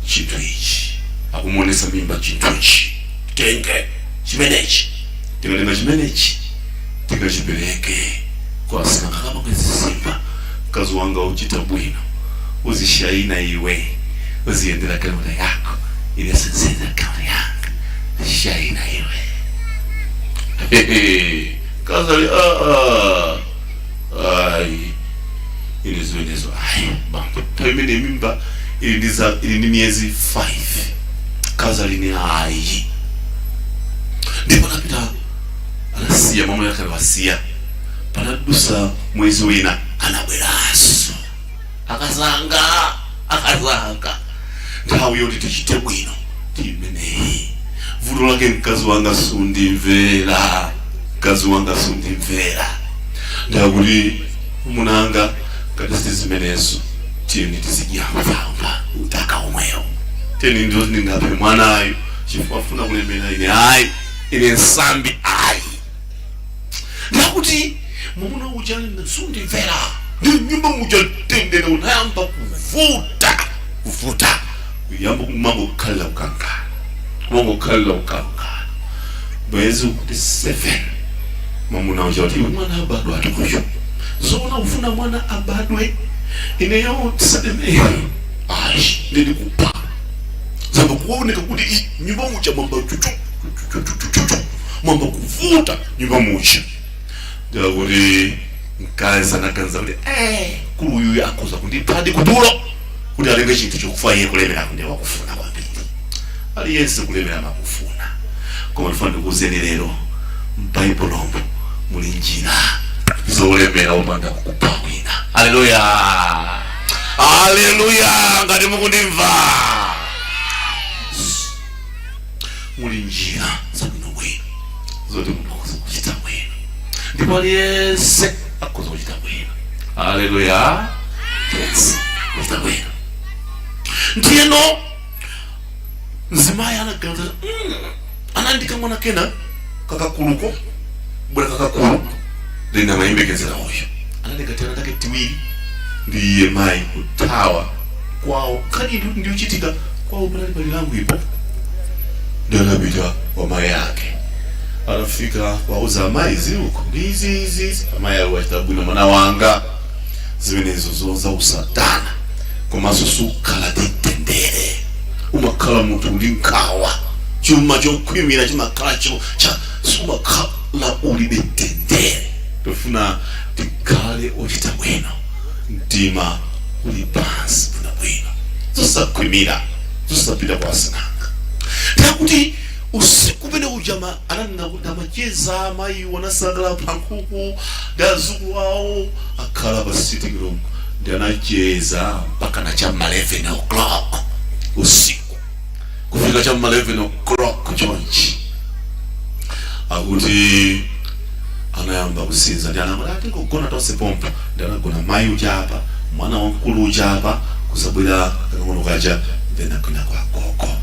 chinthu ichi." Akumuonesa mimba. "Chinthu ichi titenge chimenechi, tikatenga chimenechi tikachipereke kwa sing'anga kamakwezizimba. Mkazi wanga, uchita bwino, uzishayina iwe, uziyendera galimoto yako, inenso nziyendera galimoto yanga. Shayina iwe." Kazali, "Ah, ayi, ine zimenezo ayi, bambo." Nthawi imene mimba ili ndi miyezi 5. Kazali ni ayi. Ndipo anapita, anasiya mamwe yake, wasiya. Panadusa mwezi wina, anabweranso, "Akazanga, akazanga, nthawi yoti tichite bwino timeneyi. Vuto lake mkazi wanga sundimvera, mkazi wanga sundimvera. Ndakuti munanga, ngati si zimenezo, tiyeni tizidya mvamba mtaka omweyo. Tiyeni, ndo ndingaphe mwanayo chifukwa afuna kulemera. Ine ayi." Ine nsambi ayi. Ndakuti mwamuna uja sundimvera, ndi nyumba muja mtendere unayamba kuvuta, kuvuta, kuyamba kumangokhalira kukangana, kumangokhalira kukangana. Mwezi ukuti 7, mwamuna uja kuti, "Mwana abadwa atukuyo, zoona ufuna mwana abadwe ineyo tisademere? Ayi, ndilikupa." Zamba kuoneka kuti nyumba muja mwamba chuchu chuchu chuchu, mwamba kuvuta nyumba muja. Ndakuti mkazi anaganiza kuti kulu uyu akhoza kundiphadi kutulo kuti atenge chinthu chokufa. Iye kulemera kunde wakufuna kwambiri, aliyense kulemera makufuna. Koma ndifuna ndikuwuzeni lero, m'Baibulomo muli njira zolemera opanda kukupha wina. Haleluya, haleluya! Ngati mukundimva, muli njira zabwinobwino zoti munthu akhoza kuchita bwino, ndipo aliyense akhoza kuchita bwino. Haleluya! Yes, kuchita bwino. Ndiyeno mzimayi anaganiza, anandika mwana kena kakakuluko, bwera kakakulu lina amayembekezera uyu, anandika tena take tiwiri ndi iye mayi kuthawa kwawo. Nkhani ndiyochitika kwawo panali palilangu ipo. Ndi anapita kwa mayi ake. Anafika kwauza amayi, "Zili uko ndi izi izi izi." Amayi ali, "Wachita bwino mwana wanga, zimenezo zoza usatana, komanso sukhala titendere, umakhala munthu uli nkhawa, chuma chokhwimira chimakhala cho cha sumakhala ulibe mtendere. Tofuna tikhale ochita bwino, mtima uli pansi bwinobwino, zosakhwimira, zosapita kwa asinanga." Ndakuti usiku umene ujama ananena kuti amacheza, amayi wanasangalala pa nkhuku ndi azukulu awo, akhala pa sitting room ndi anacheza mpaka na chamma 11 o'clock usiku. Kufika chamma 11 o'clock chonchi, akuti anayamba kusinza ndi anangoti atingogona tonse pompo. Ndi anagona mayi uja apa, mwana wamkulu uja apa, kusabwera kakang'ono kaja, then agona kwa gogo.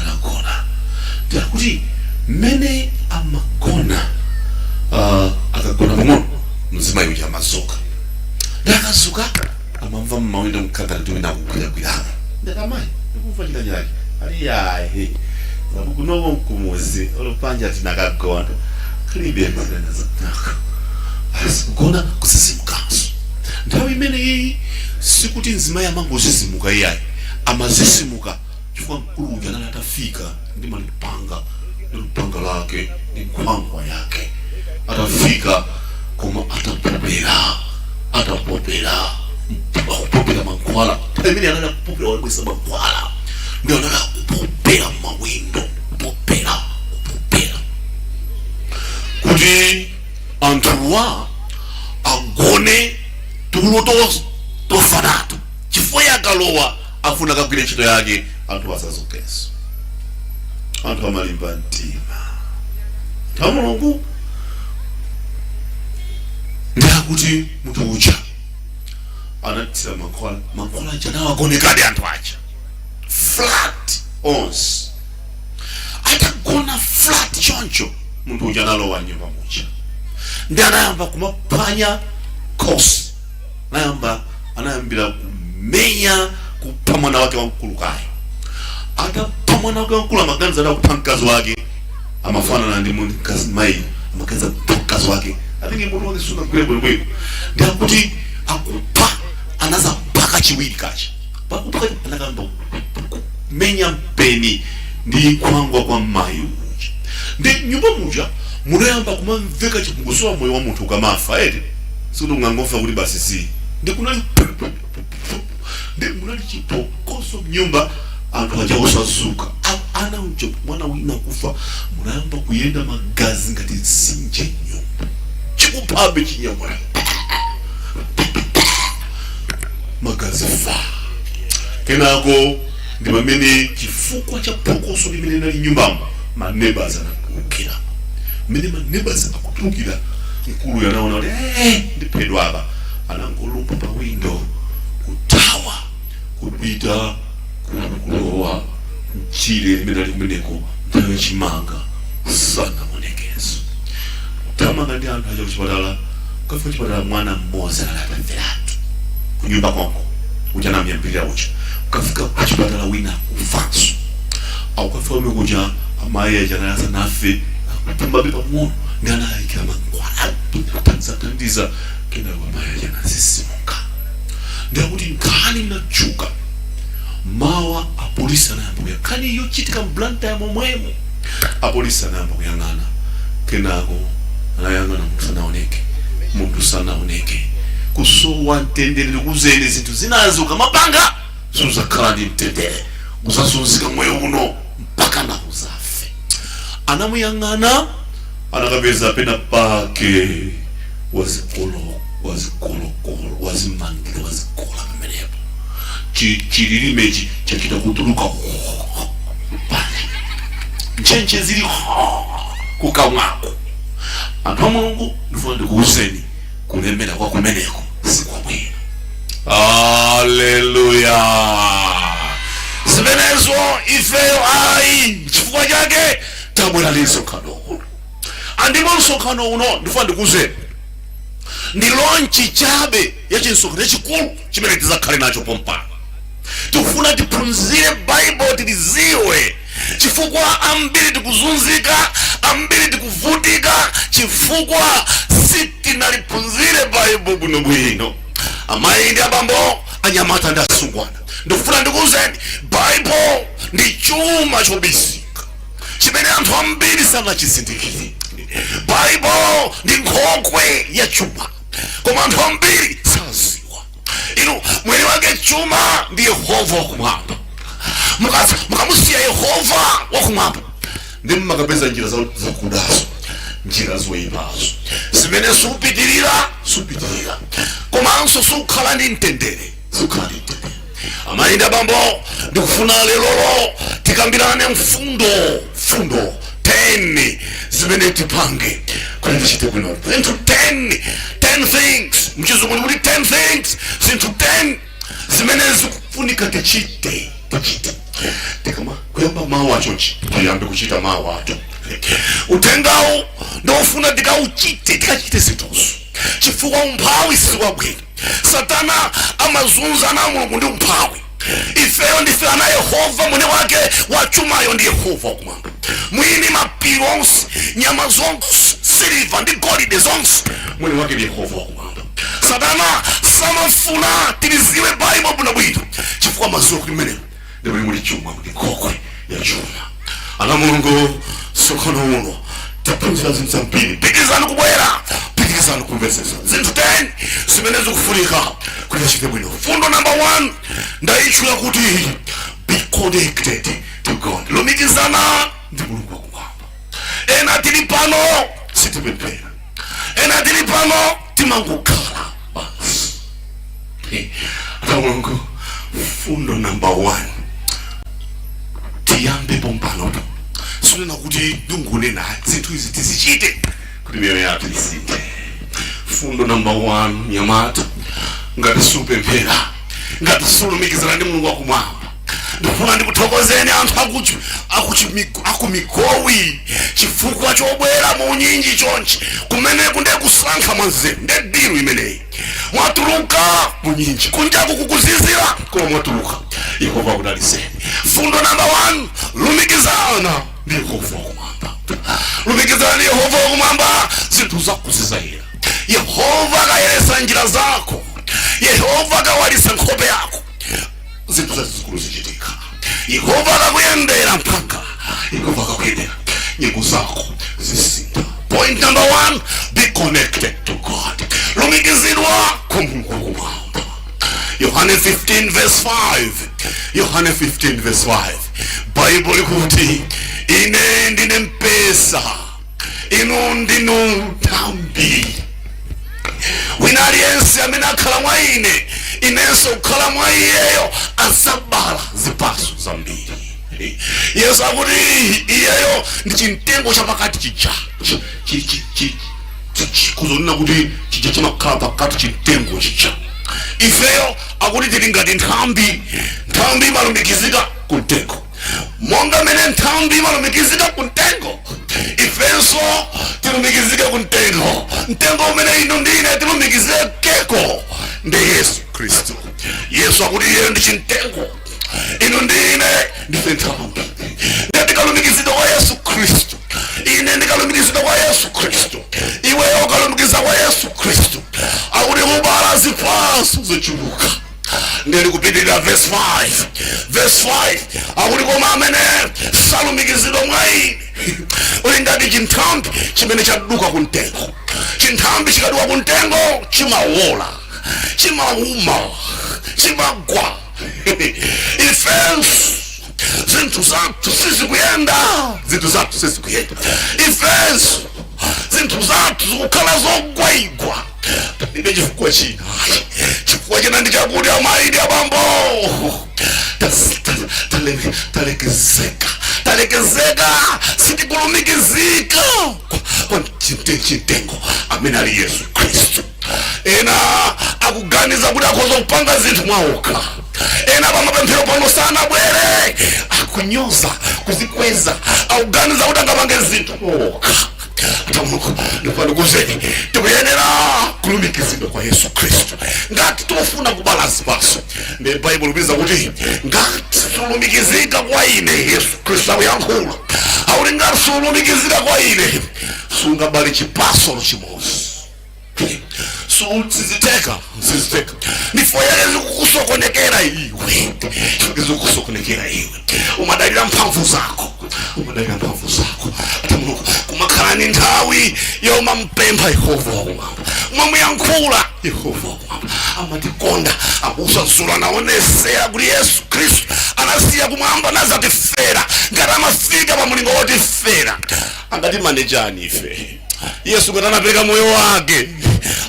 Anagona ndi akuti mmene amagona, akagona pang'ono, mzimayi uja amazuka. Ndi akazuka amamva mmawindo mkhala kuti wina akugwiragwiramo. Ndati, "Amayi, ndikumva china chake." Ali, "Yayi, sabu kunoko mkumuzi olupanja tinakagona kulibe mazena zakunako." Basi kugona, kuzizimukanso. Nthawi imeneyi sikuti mzimayi amangozizimuka iyayi, amazisimuka chifukwa mkulu uja anali atafika ndi malupanga, ndi lupanga lake ndi nkhwangwa yake. Atafika koma atapopera, atapopera, akupopera mankhwala. Nthawi imene anali akupopera, walibwesa mankhwala, ndi anali akupopera mawindo, kupopera, kupopera kuti anthuwa agone tulo tofanatu, chifukwa iye akalowa afuna akagwire ntchito yake, anthu asazukenso. Anthu amalimba mtima, anthu a Mulungu. Ndakuti munthu uja anathira mankhwala, mankhwala aja nawagonekadi anthu aja flat onse. Atagona flat choncho, munthu uja analowa nyumba muja ndi anayamba kumaphwanya khosi. Anayamba, anayambira kumenya, kupha mwana wake wamkulu kayo. Atapha mwana wake wamkulu, amaganiza ada kupha mkazi wake, amafanana ndi mkazi mayi, amaganiza kupha mkazi wake, atinge mutu wake sunagwire bwinobwino. Ndi akuti akupha, anaza mpaka chiwiri kacha pakupha, anakamba kumenya mpeni ndi nkhwangwa kwa mayi uja. Ndi nyumba muja munayamba kumamveka chipunguso wa moyo wa munthu ukamafa eti, sikuti ungangofa kuti basi si. Ndi kunali, ndi munali chiphokoso mnyumba, anthu aja osazuka. Ana uja, mwana wina kufa, munayamba kuyenda magazi ngati mtsinje nyumba, chikuphabe chinyamula magazi fa. Kenako ndi pamene chifukwa cha phokoso limene linali nyumbamo, ma neighbors anatulukira. Mmene ma neighbors akutulukira, mkulu anaona kuti ndiphedwa apa, anangolumba pa window kuthawa kupita kulowa mchire limene ali kumeneko nthawi yachimanga. Sanaonekenso. Tamanga ndi anthu aja kuchipatala. Kafika kuchipatala, mwana mmodzi anali ataferatu kunyumba konko uja namuyambirira uja. Ukafika kuchipatala, wina kufanso. Aukafika umwe kuja, amayi aja anali asanafe, akupumbabe pang'ono ndi anayikira mankhwala kuthandiza. Kenako amayi aja anasisimuka. Ndiakuti nkhani inatchuka. Mawa apolisi anayamba kuyang'ana nkhani yochitika mBlantyre momwemo. Apolisi anayamba kuyang'ana, kenako anayang'ana, munthu sanaoneke, munthu sanaoneke. Kusowa mtendere. Ndikuzeni, zinthu zinazo ukamapanga suzakhala ndi mtendere, uzazunzika moyo uno mpaka na uzafe. Anamuyang'ana, anakapeza pena pake wazikolo, wazikolokolo, wazimangira, wazikola pamenepo. Chililimechi chachita kutuluka pale, ntchentche zili kukamwako. Anthu a Mulungu, ndifuna ndikuwuzeni, kulemera kwa kumeneko sikwabwino. Aleluya! Zimenezo ifeyo ayi. Chifukwa chake tabwera ndi msonkhano uno. Andimo msonkhano uno, ndifuna ndikuwuzeni, ndi launch chabe ya chinsonkhano chachikulu chimene tizakhale nacho pompano. Tikufuna tiphunzire Baibulo, tiliziwe, chifukwa ambiri tikuzunzika, ambiri tikuvutika chifukwa sitinaliphunzire Baibulo bwinobwino. Amayi ndi abambo, anyamata ndi asungwana, ndikufuna ndikuwuzeni, Baibulo ndi chuma chobisika chimene anthu ambiri sanachizindikire. Baibulo ndi nkhokwe ya chuma, koma anthu ambiri saziwa. Inu, mwini wake chuma ndi Yehova wakumwamba. Mukamusiya Yehova wakumwamba, ndi mmakapeza njira zakudazo, njira zoyipazo zimene supitirira, supitirira, komanso sukhala ndi mtendere, sukhala ndi mtendere. Amayi ndi abambo, ndikufuna lelolo tikambirane mfundo 10 zimene tipange kuti tichite bwino. Zinthu 10, 10 things, mchizungu ndikuti 10 things, zinthu 10 zimene zikufunika tichite tikama kuyamba mawu achonchi, tiyambe kuchita mawu acho. Uthengawu ndofuna tikauchite, tikachite zinthuzo, chifukwa umphawi siwabwino. Satana amazunza ana Mulungu ndi umphawi. Ifeyo ndife ana Yehova. Mwene wake wachumayo ndi Yehova wakumwamba, mwini mapiri onse, nyama zonse, siliva ndi golide zonse, mwini wake ndi Yehova wakumwamba. Satana samafuna tiliziwe Baibo bwinobwino, chifukwa mazuwa kuti mmenemo ndimene muli chuma, muli nkhokwe ya chuma. Ana Mulungu, msonkhano uno taphunzira zinthu zambiri. Pikirizani kubwera, pikirizani kumvetsetsa zinthu 10 zimene zikufunika kuti tichite bwino. Fundo number 1 ndayitchula kuti be connected to God, lumikizana ndi Mulungu wakumwamba. Ena tili pano sitipemphera, ena tili pano timangokhala basi. Ana Mulungu, fundo number 1 tiyambe pompanopo. Sinena kuti ndingonena, zinthu izi tizichite kuti miyoyo yathu isinthe. Fundo number 1, nyamata, ngati supemphera, ngati sulumikizana ndi Mulungu wakumwamba. Ndikufuna ndikuthokozeni anthu akuMigowi chifukwa chobwera mu unyinji chonchi. Kumeneku ndiye kusankha mwanzeru, ndiye deal imeneyi. Mwatuluka munyinji, kunjaku kukuzizira, koma mwatuluka. Yehova akudaliseni. Fundo namba 1, lumikizana ndi Yehova wakumwamba. Lumikizana ndi Yehova wakumwamba, zinthu zako zizayera. Yehova akayeresa njira zako, Yehova akawalisa nkhope yako, zinthu zazikulu zichitika. Yehova akakuyendera mpaka Yehova akakuyendera, nyengo zako zisintha. Point number one, be connected to God, lumikizidwa ku Mulungu wakumwamba. Yohane 15 verse 5, Yohane 15 verse 5, Baibulo likuti, "Ine ndine mpesa, inu ndinu nthambi. Wina aliyense amene akhala mwa ine, inenso kukhala mwa iyeyo, azabala zipatso zambiri." Yesu akuti iyeyo ndi chimtengo chapakati chija, kuzonena kuti chija chimakhala pakati, chimtengo chija. Ifeyo akuti tili ngati nthambi. Nthambi imalumikizika ku mtengo. Monga mene nthambi imalumikizika ku mtengo, ifenso tilumikizike ku mtengo. Mtengo umene inu ndine tilumikizikeko ndi Yesu Khristu. Yesu akuti iye ndi chimtengo, inu ndine ndife nthambi. Ndiye tikalumikizidwa kwa Yesu Khristu, ine ndikalumikizidwa kwa Yesu Khristu, iweyo ukalumikiza kwa Yesu Khristu, akuti kubala zipatso zochuluka. Ndiye likupitirira verse 5. Verse 5 akuti, koma amene salumikizidwa mwa ine uli ngati chinthambi chimene chaduka ku mtengo. Chinthambi chikaduka ku mtengo chimawola, chimauma, chimagwa. Ifenso zinthu zathu sizikuyenda, zinthu zathu sizikuyenda. Ifenso zinthu zathu zikukhala zogwaigwa. Palibe chifukwa china. Chifukwa china ndi chakuti, amayi ndi abambo, talekezeka, talekezeka, sitikulumikizika kwa chimtengo amene ali Yesu Khristu. Ena akuganiza kuti akhoza kupanga zinthu mwaokha. Ena pamapemphero pano sanabwere, akunyoza, kuzikweza, akuganiza kuti angapange zinthu mwaokha. Ndikuuzeni, tikuyenera kulumikizidwa kwa Yesu Khristu ngati tikufuna kubala zipatso. Ndi Baibulo kupeza kuti ngati sulumikizika kwa ine, Yesu Khristu akuyankhula, akuti ngati sulumikizika kwa ine sungabale chipatso chimodzi. Siziteka, siziteka. Ndifo yake zikukusokonekera iwe, zikukusokonekera iwe. Umadalira mphamvu zako, umadalira mphamvu zako. Ata Mulungu, kumakhala ni nthawi yomampempha Yehova wakumwamba, umamuyankhula Yehova wakumwamba. Amatikonda abusa. Dzulo anaonesera kuti Yesu Khristu anasiya kumwamba nazatifera. Ngati amafika pa mulingo wotifera, angati manejani ife? Yesu ngati anapereka moyo wake,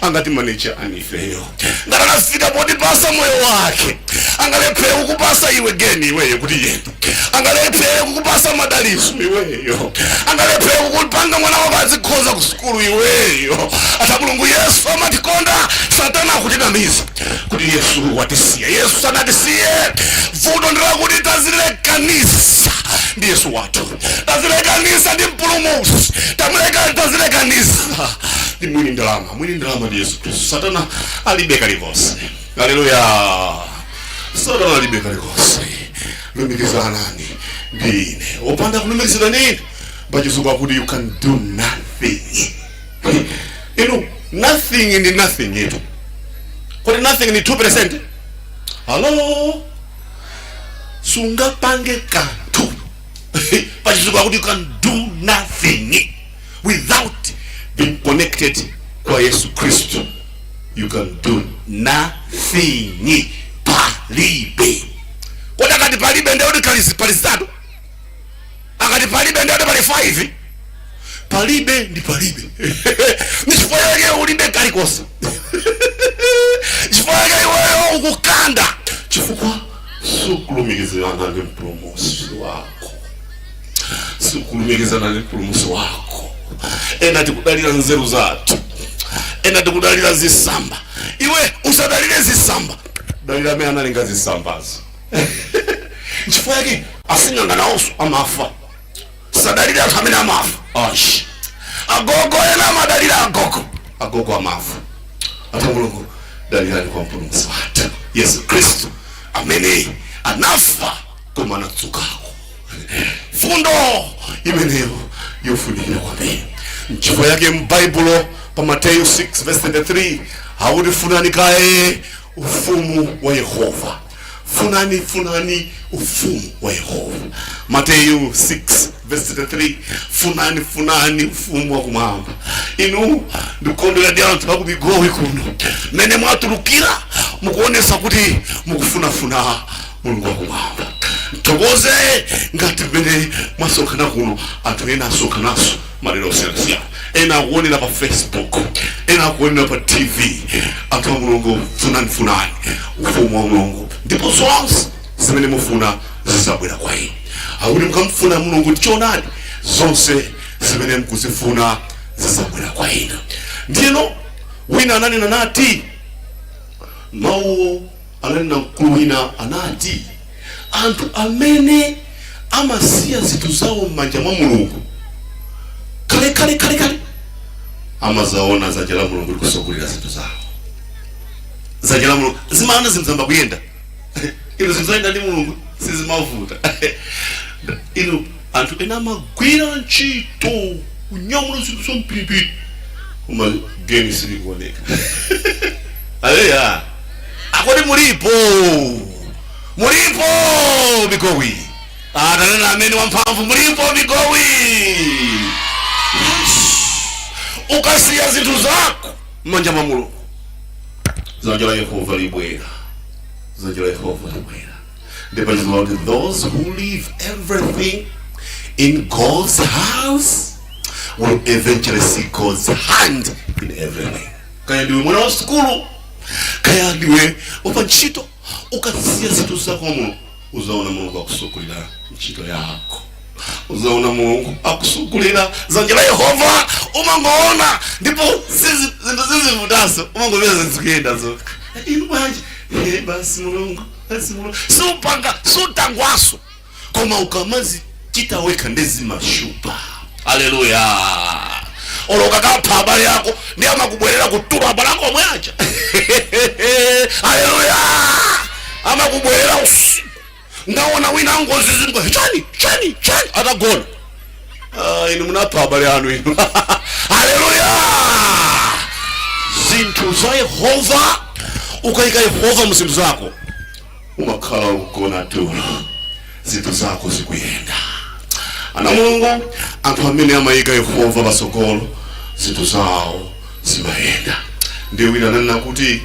angati manejani ifeyo? Ngati anafika potipasa moyo wake, angalephere kukupasa iwe geni iweyo kuti yenda? Angalephere kukupasa madaliso iweyo? Angalephere kukupanga mwana wako azikhoza ku sukulu iweyo? Ata Mulungu, Yesu amatikonda. Satana akutinamiza kuti Yesu watisiya. Yesu sanatisiye. Vuto ndilakuti tazilekanisa ndi Yesu wathu, tazilekanisa ndi Mpulumutsi, tamuleka, tazilekanisa ndi mwini ndalama. Mwini ndalama ndi Yesu Khristu. Satana alibe kalikonse. Haleluya! Satana alibe kalikonse. Lumikizanani ndi ine. Wopanda kulumikizana ndi ine, pachizungu akuti you can do nothing. Inu, nothing ndi nothing itu. Kuti nothing ni 2%. Hello, sungapange kanthu. Pachizungu akuti you can do nothing without being connected kwa Yesu Khristu. You can do nothing, palibe. Kodi akati palibe ndekuti pali zitatu? Akati palibe ndekuti pali 5? Palibe ndi palibe. Ni chifukwa chake ulibe kalikonse, chifukwa chake iweyo ukukanda, chifukwa sukulumikizana ndi Mpulumutsi wako, sukulumikizana ndi Mpulumutsi wako. Ena tikudalira nzeru zathu, ena tikudalira zisamba. Iwe usadalire zisamba, dalira amene analenga zisambazo. Nchifukwa yake asing'anga nawonso amafa. Sadalire anthu amene amafa. Ashi agogo, ena amadalira agogo, agogo amafa. Ata Mulungu, dalirani kwa Mpulumutsi wathu Yesu Khristu amene anafa koma anatsukako. Fundo imeneyo yofunikira kwambiri. Nchifukwa yake m'Baibulo pa Mateyu 6 verse 33 akuti, funani kaye ufumu wa Yehova. Funani, funani ufumu wa Yehova. Mateyu 6 verse 33. Funani, funani ufumu wa kumwamba. Inu, ndikukondwera ndi anthu akuMigowi kuno. Mmene mwatulukira mukuonesa kuti mukufunafuna Mulungu wakumwamba. Thokoze ngati mmene mwasonkhana kuno. Anthu ena asonkhananso madera osiyanasiyana, ena akuonera pa Facebook, ena akuonera pa TV. Anthu a Mulungu, funani, funani ufumu wa Mulungu, ndipo zonse zimene mufuna zizabwera kwa inu. Akuti mukamufuna Mulungu ndichoonadi, zonse zimene mukuzifuna zizabwera kwa inu. Ndiyeno wina ananena nati, mawuwo ananena mkulu wina, anati anthu amene Amasiya zinthu zawo m'manja mwa Mulungu kale kale kale kale, amazaona dzanja la Mulungu likusogolera zinthu zawo. Dzanja la Mulungu zimaona zinthu zamba kuyenda. Inu, zinthu zoyenda ndi Mulungu sizimavuta. Inu, anthu ena amagwira ntchito kunyamula zinthu zompiripiri, koma geni silikuoneka. Aleya, akodi mulipo, mulipo Migowi? Atanena amene wamphamvu, mulipo Migowi? Yes. Ukasiya zinthu zako m'manja mwa Mulungu, dzanja la Yehova libwera, dzanja la Yehova libwera. Ndipo chizungu kuti, "Those who leave everything in God's hands will eventually see God's hand in everything." Kaya ndiwe mwana wa sukulu, kaya ndiwe wapa ntchito, ukasiya zinthu zako mwa Mulungu, uzaona Mulungu akusogolera ntchito yako, uzaona Mulungu akusogolera. Dzanja la Yehova umangoona, ndipo zinthu zizivutanso, umangopeza zinthu zikuyenda zokha. Inu bwanji? Basi Mulungu, basi Mulungu. Siupanga, siutangwaso, koma ukamazichita wekha ndizimashupa. Aleluya! Olo ukakapha abale yako, ndi amakubwerera kutula abale ako omwe aja. Aleluya! Amakubwerera usiku, ngaona wina angozizimuka, chani chani chani, atagona. Ah, inu munapha abale anu inu. Haleluya! Zinthu za Yehova, ukayika Yehova mu zinthu zako, umakhala ukugona tulo, zinthu zako zikuyenda. Ana Mulungu, anthu amene amayika Yehova patsogolo, zinthu zawo zimayenda. Ndiye wina ananena kuti,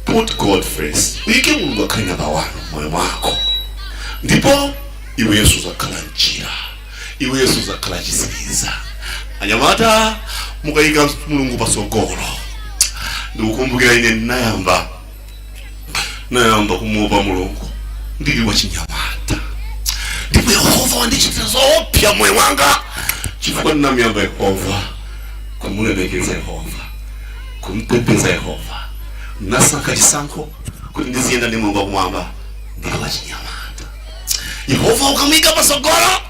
"Put God first." Uyike Mulungu akhale namba 1 moyo mwako, ndipo iwenso uzakhala njira, iwenso uzakhala chisiriza. Anyamata, mukayika Mulungu patsogolo, ndikukumbukira ine nayamba kumuopa Mulungu ndili wachinyamata, ndipo Yehova wandichitira zoopsa moyo wanga chifukwa ndinamuyamba Yehova, kumulemekeza Yehova, kumpembedza Yehova. Nasankha chisankho kuti ndiziyenda ndi Mulungu wakumwamba ndili wachinyamata. Yehova ukamuyika patsogolo,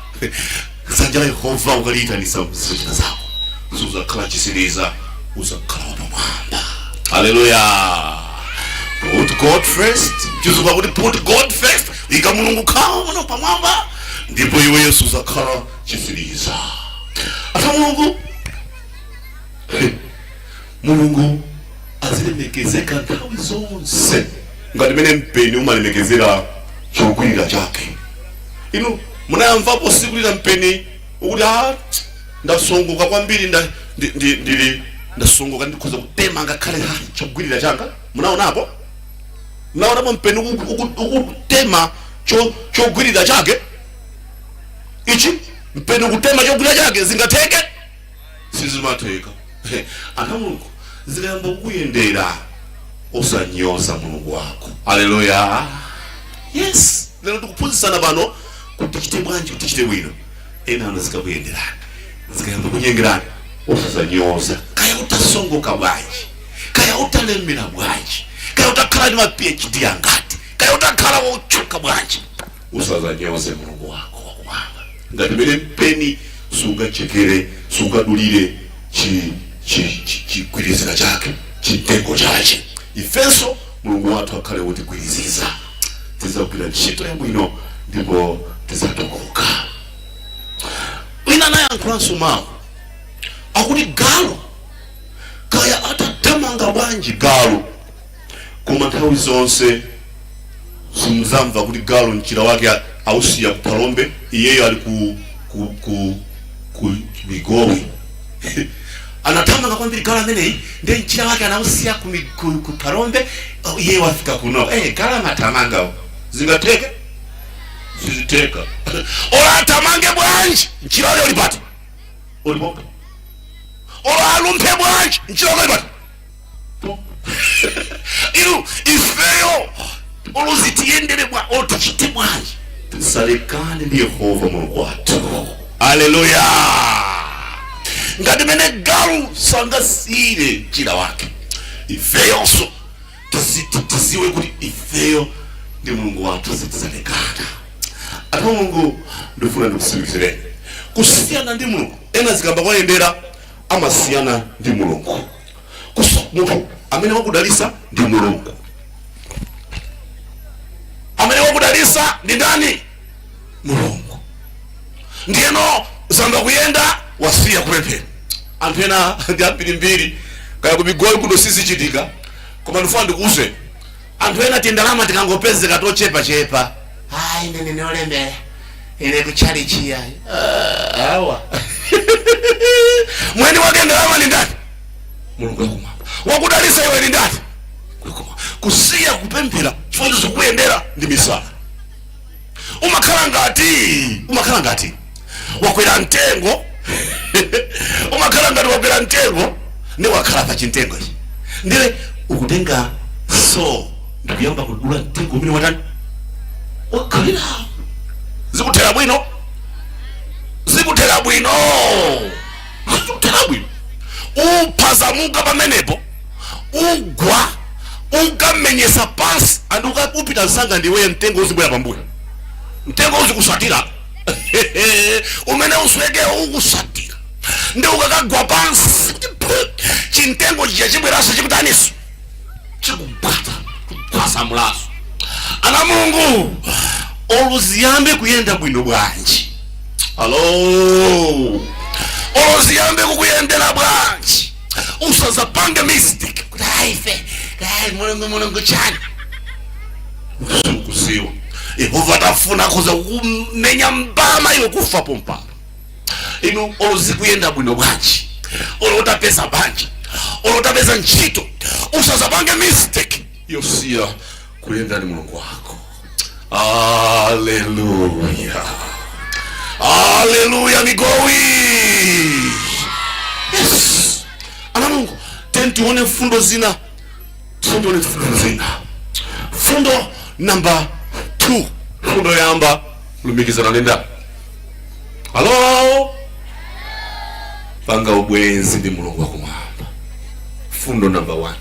dzanja la Yehova ukaliyitanisa mzochita zako, suzakhala chisiriza, uzakhala wapamwamba. Haleluya! Put God first. Chizungu kuti, "Put God first." Ika Mulungu khala mwana pamwamba, ndipo iwe Yesu uzakhala chisiriza. Ata Mulungu, Mulungu azilemekezeka nthawi zonse ngati mene mpeni umalemekezera chogwirira chake. Inu, munayamvapo siku lina mpeni ukuti, "Ah, ndasongoka kwambiri, ndili ndasongoka, ndikhoza kutema ngakhale chogwirira changa"? Munaonapo? Munaonapo mpeni ukutema chogwirira chake ichi? Mpeni ukutema chogwirira chake, zingatheke? Sizimatheka. Anthu a Mulungu, zikayamba kukuyendera, osanyoza Mulungu wako. Haleluya! Yes, lero tikuphunzitsana pano kuti tichite bwanji kuti tichite bwino. Ena ano zikakuyenderani, zikayamba kunyengerani, osazanyoza. Kaya utasongoka bwanji, kaya utalemera bwanji, kaya utakhala ndi ma PhD angati, kaya utakhala wotchuka bwanji, usazanyoze Mulungu wako wakumwamba. Ngati mene mpeni sungachekere, sungadulire chigwirizira chake, chitengo chache, ifenso Mulungu wathu akhale wotigwiriziza, tizagwira ntchito yabwino ndipo tizatukuka. Wina anayankhulanso mawu akuti, galu kaya atathamanga bwanji galu, koma nthawi zonse simuzamva kuti galu mchira wake ausiya ku Phalombe, iyeyo ali ku Migowi. Anathamanga kwambiri galu ameneyi, ndiye mchira wake anausiya ku Phalombe, oh, iye wafika kuno. Galu amathamanga, zingatheke? Sizitheka. Olo athamange bwanji, mchira wake uli pati? Ulipo. Olo alumphe bwanji, mchira wake uli pati? Inu, ifeyo olozitiyendere bwa, olo tichite bwanji, tisalekane ndi Yehova Mulungu wathu. Aleluya! Ngati mene galu sangasiyire mchira wake, ifeyonso tiziwe kuti ifeyo ndi Mulungu wathu sitizalekana. Anthu a Mulungu, ndifuna ndikusimikizireni, kusiyana ndi Mulungu, ena zikamba kwayendera amasiyana ndi Mulungu. Munthu amene wakudalisa ndi Mulungu. Amene wakudalisa ndi ndani? Mulungu. Ndiyeno zamba kuyenda, wasiya kupemphera. Anthu ena ndi ambirimbiri, kaya kumigoyi kuno sizichitika, koma ndifuna ndikuuze, anthu ena tindalama tikangopezeka tochepachepa, "Ayi, ine ndine olemera, ine kutchalichi ayi." Awa mwini wake ndalama ni ndani? Mulungu wakumwamba. Wakudalisa iwe ni ndani? Kusiya kupemphera chifukwa zikuyendera ndi misala. Umakhala ngati wakwera mtengo, umakhala ngati wakwera mtengo ndi wakhala pa chimtengo ichi, ndiye ukutenga so ndikuyamba kudula mtengo umene watani, wakhalira. Zikuthera bwino? Zikuthera bwino? Zikuthera bwino? Uphazamuka pamenepo, ugwa, ukamenyesa pansi, and upita msanga ndiweye. Mtengo uzibwera pambuyo, mtengo uzikusatira, umene usweke ukusatira, ndi ukakagwa pansi kuti phu, chimtengo chija chibweranso, chikutaniso, chikugwata, kugwasamulaso. Ana Mulungu, oluziyambe kuyenda bwino bwanji, alo oluziyambe kukuyendera bwanji, usazapange mistake kuti aife, ayi, Mulungu, Mulungu chani? Kuziwa Yehova tafuna kuza kumenya mbama iwe kufa pompano. Inu, oluzikuyenda bwino bwanji, olo utapeza banja, olo utapeza ntchito, usazapange mistake yosiya kuyenda ndi Mulungu wako. Aleluya, aleluya! Migowi, yes. Ana Mulungu, tione fundo zina, tione fundo zina. Fundo namba 2. Fundo yamba, lumikizana nenda, halo, panga ubwenzi ndi Mulungu wakumwamba. Fundo namba 1.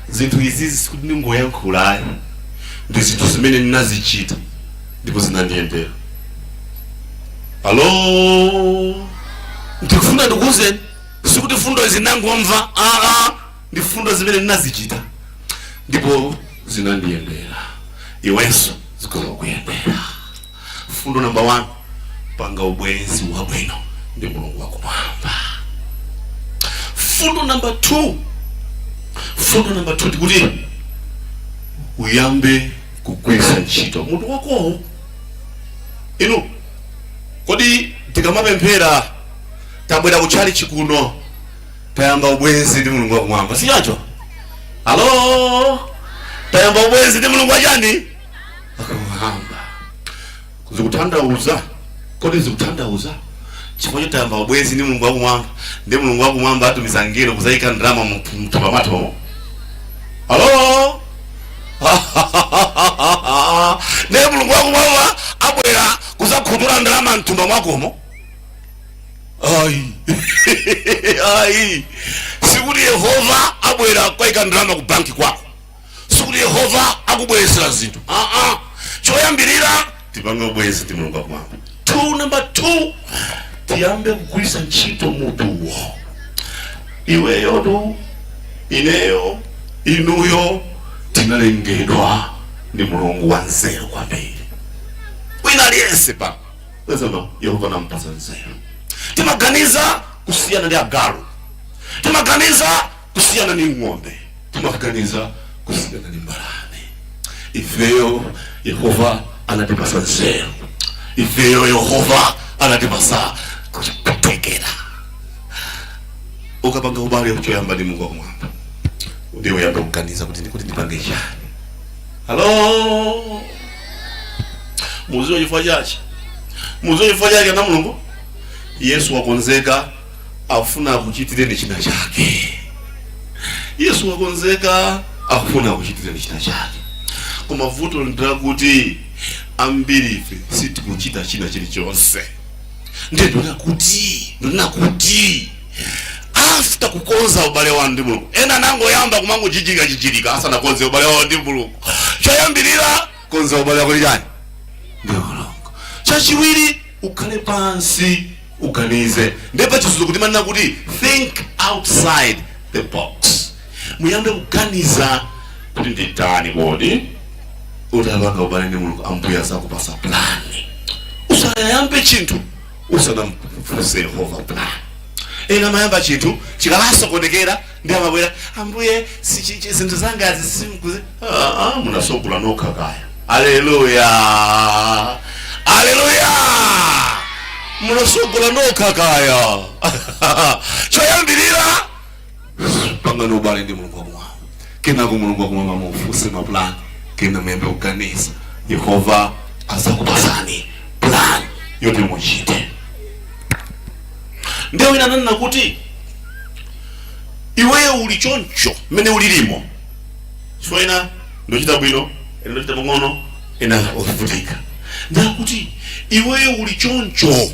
Zinthu izi sikuti ndingoyankhulayi, ndi zinthu zimene ndinazichita ndipo zinandiyendera. Halo, ndikufuna ndikuwuzeni, sikuti fundo izi ndangomva, aa, ndi fundo zimene ndinazichita ndipo zinandiyendera. Iwenso zikhoza kukuyendera. Fundo namba 1, panga ubwenzi wabwino ndi Mulungu wakumwamba. Fundo namba 2, fundo namba 2 tikuti uyambe kugwiritsa ntchito mutu wakowo. Inu, kodi tikamapemphera, tabwera kutchalichi kuno, tayamba ubwenzi ndi Mulungu wakumwamba, sichacho? Halo, tayamba ubwenzi ndi Mulungu wachani? Wakumwamba. Zikutanthauza, kodi zikutanthauza chifukwa chotayamba ubwenzi ndi Mulungu wakumwamba, ndi Mulungu wakumwamba atumiza ngelo kuzayika ndalama mthumba mwathu? Halo, ndiye Mulungu wakumwamba abwera kuzakhuthula ndalama mthumba mwakomo? Ayi, ayi, sikuti Yehova abwera kwayika ndalama ku banki kwako, sikuti Yehova akubweretsera zinthu, aa. Choyambirira, tipange ubwenzi ndi Mulungu wakumwamba. Two, number 2, tiyambe kugwiritsa ntchito mutuwo. Iweyotu, ineyo, inuyo, tinalengedwa ndi Mulungu wa nzeru kwambiri. Wina aliyense pa wezano, Yehova nampasa nzeru. Timaganiza kusiyana ndi agalu, timaganiza kusiyana ndi ng'ombe, timaganiza kusiyana ndi mbalame. Ifeyo Yehova anatipasa nzeru, ifeyo Yehova anatipasa kutekera. Ukapanga ubale choyamba ndi Mulungu wakumwamba, ndiye uyambe kuganiza kuti ndikuti ndipange chani. Halo, muziwa chifukwa chache, muziwa chifukwa chake na Mulungu Yesu wakonzeka, afuna akuchitireni china chake. Yesu wakonzeka, akufuna akuchitireni china chake, koma vuto ndilakuti ambiri ife sitikuchita china chilichonse. Ndiye ndinena kuti after kukonza ubale wanu ndi Mulungu, ena nangoyamba kumangochichilika chichilika asanakonze ubale wawo ndi Mulungu. Choyambirira, konza ubale wako ndi chani? Ndi Mulungu. Chachiwiri, ukhale pansi uganize. Ndiye pachizungu timanena kuti think outside the box. Muyambe kuganiza kuti nditani kodi. Utapanga ubale ndi Mulungu, Ambuye azakupasa plan. Usayambe chinthu usanamfunse Yehova plan. Ena amayamba chinthu, chikalasokonekera ndi amabwera, "Ambuye, zinthu zanga zisimkuzi." Munasogula nokha kaya. Aleluya, aleluya! Munasogula nokha kaya. Choyambirira, pangani ubale ndi Mulungu wakumwamba. Kenako Mulungu wakumwamba mufunse mapulani, kena muyambe kuganiza. Yehova azakupasani plan yoti muchite. Ndiye wina ananena kuti iweyo uli choncho mmene ulilimo chifukwa ena ndochita bwino, ena ndochita pang'ono, ena ovutika. Ndakuti iweyo uli choncho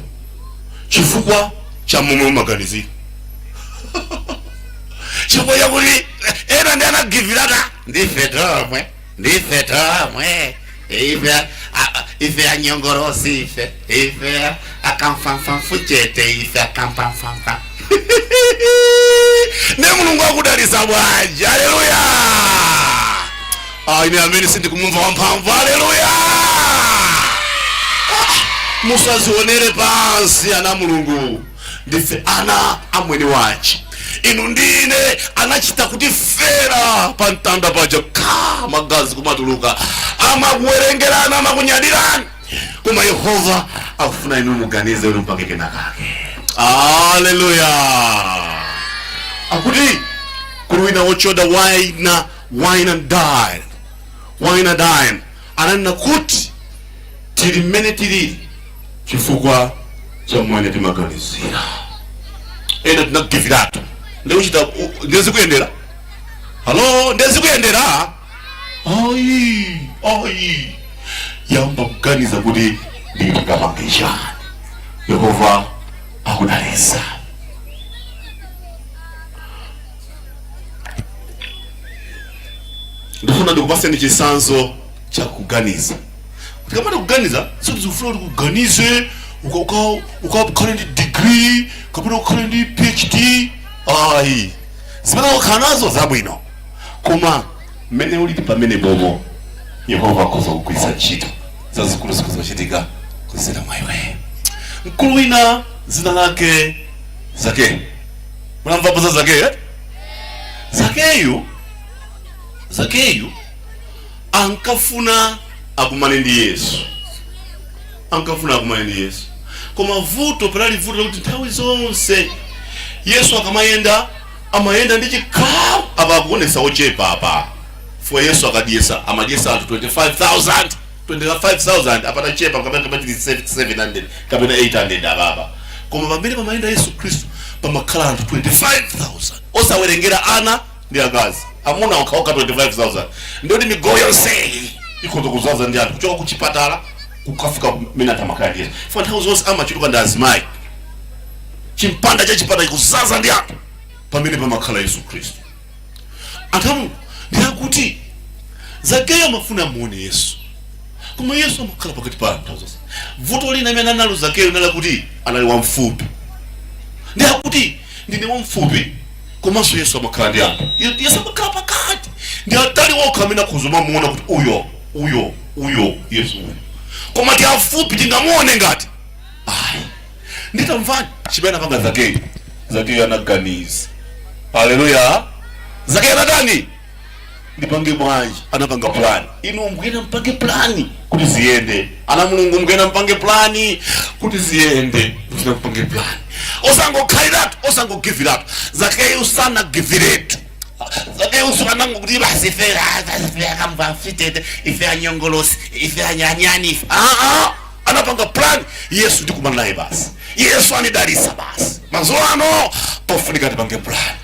chifukwa cha momwe umaganizira, chifukwa chakuti ena ndi anagivirata,
"Ndife tomwe, ndife tomwe, ife ife anyongorosi, ife ife akamfamfamfuchete, ife akamfamfamfa."
Ne Mulungu akudalisa bwanji? Aleluya! Ah, ine amene sindikumumva wamphamvu. Aleluya! Ah, musazionere pansi, ana Mulungu. Ndife ana amwene wace. Inu ndine anachita kutifera pa mtanda paja, ka magazi kumatuluka, amakuwerengerani, amakunyadirani, koma Yehova akufuna inu muganize kuti mupange kenakake. Aleluya! Akuti kuli wina wochoda wine, wine and dine, wine and dine, ananena kuti tili mmene tilili chifukwa cha mmene timaganizira. Ena tinakugiviratu, ndikuchita ndezikuyendera. Halo, ndezikuyendera? Ayi, ayi, yamba kuganiza kuti ndingapange chani. Yehova akudalisa. Ndifuna ndikupaseni chitsanzo cha kuganiza. Tikamati kuganiza, sitizikufuna kuti kuganize ukakhale ndi degree kapena ukhale ndi PhD, ayi. Zimene ukhala nazo zabwino, koma mmene ulili pamene bobo, Yehova akhoza kugwiritsa ntchito zazikulu zikuzochitika kuzera mwa iwe. Mkulu wina zina lake Zakeyu, munamvapo za Zakeyu, eh? Zakeyu, Zakeyu ankafuna akumane ndi Yesu, ankafuna akumane ndi Yesu, koma vuto panali vuto lakuti nthawi zonse Yesu akamayenda amayenda ndi chikhamu. Apa akuonesa ochepa apa fuwa. Yesu akadyesa amadyesa anthu 25,000, 25,000. Apatachepa kapena kapena 700 kapena 800 apapa, koma pamene pamayenda Yesu Khristu pamakhala anthu 25,000, osawerengera ana ndi akazi, amuna okhaokha 25,000. Ndiyoti migowo yonseyi ikhoza kuzaza ndi anthu kuchoka ku chipatala kukafika kumene anthu amakhala ndi Yesu. Fa nthawi zonse amachuluka ndi azimayi. Chimpanda cha chipatala chikuzaza ndi anthu pamene pamakhala Yesu Khristu. Anthu amu ndiyakuti Zakeyo amafuna amuone Yesu, koma Yesu amakhala pakati pa anthu nthawi zonse. Vuto lina imene analo Zakeyo nala kuti anali wamfupi. Ndiyakuti ndine wamfupi, komanso Yesu amakhala ndi anthu. Yesu amakhala pakati ndi atali okha amene akhoza mamuona kuti uyo, uyo, uyo, Yesu uyo, koma ti afupi tingamuone ngati ayi. Nditamvani chimene anapanga Zakeyo. Zakeyo anaganiza. Haleluya! Zakeyo anatani? "Ndipange bwanji?" Anapanga plan. Inu mukuyena mpange plan kuti ziyende. Ana Mulungu, mukuyena mpange plan kuti ziyende. Mukuyena mpange plan, osangokhaliratu, osangogiviratu. Zakeyo sanagiviretu.
Zakeyo sanangokuti basi, ife akamvafitete, ife anyongolosi, ife anyanyani, ife.
Aa, anapanga plan. Yesu ndikumana naye basi, Yesu anidalisa basi. Madzulo ano pofunika tipange plan.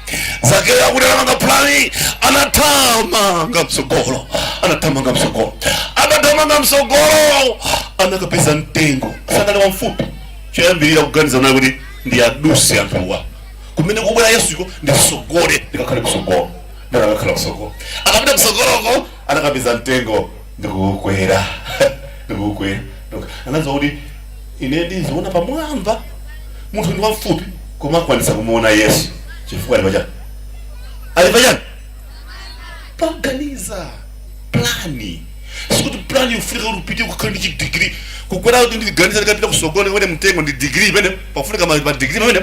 Zakeyo akuti anapanga plan, anathamanga msogolo, anathamanga msogolo, atathamanga msogolo anakapeza mtengo. Sanali wamfupi. Choyambirira kuganiza naye kuti ndiyaduse anthuwa kumene kubwera Yesu iko, ndisogole, ndikakhale kusogolo. Ndakakhala kusogolo. Akapita kusogoloko anakapeza mtengo ndikuukwera, ndikuukwera. Anadziwa kuti Ine ndiziona pamwamba. Munthu ndi wamfupi koma akwanisa kumuona Yesu chifukwa ali pachani, ali pachani paganiza plani. Sikuti plani ufunika kuti upite kukhale ndi chidigiri kukwera kuti ndiganiza ndikapita kusogolo ndikapite mtengo ndi digiri imene pafunika madigiri pamene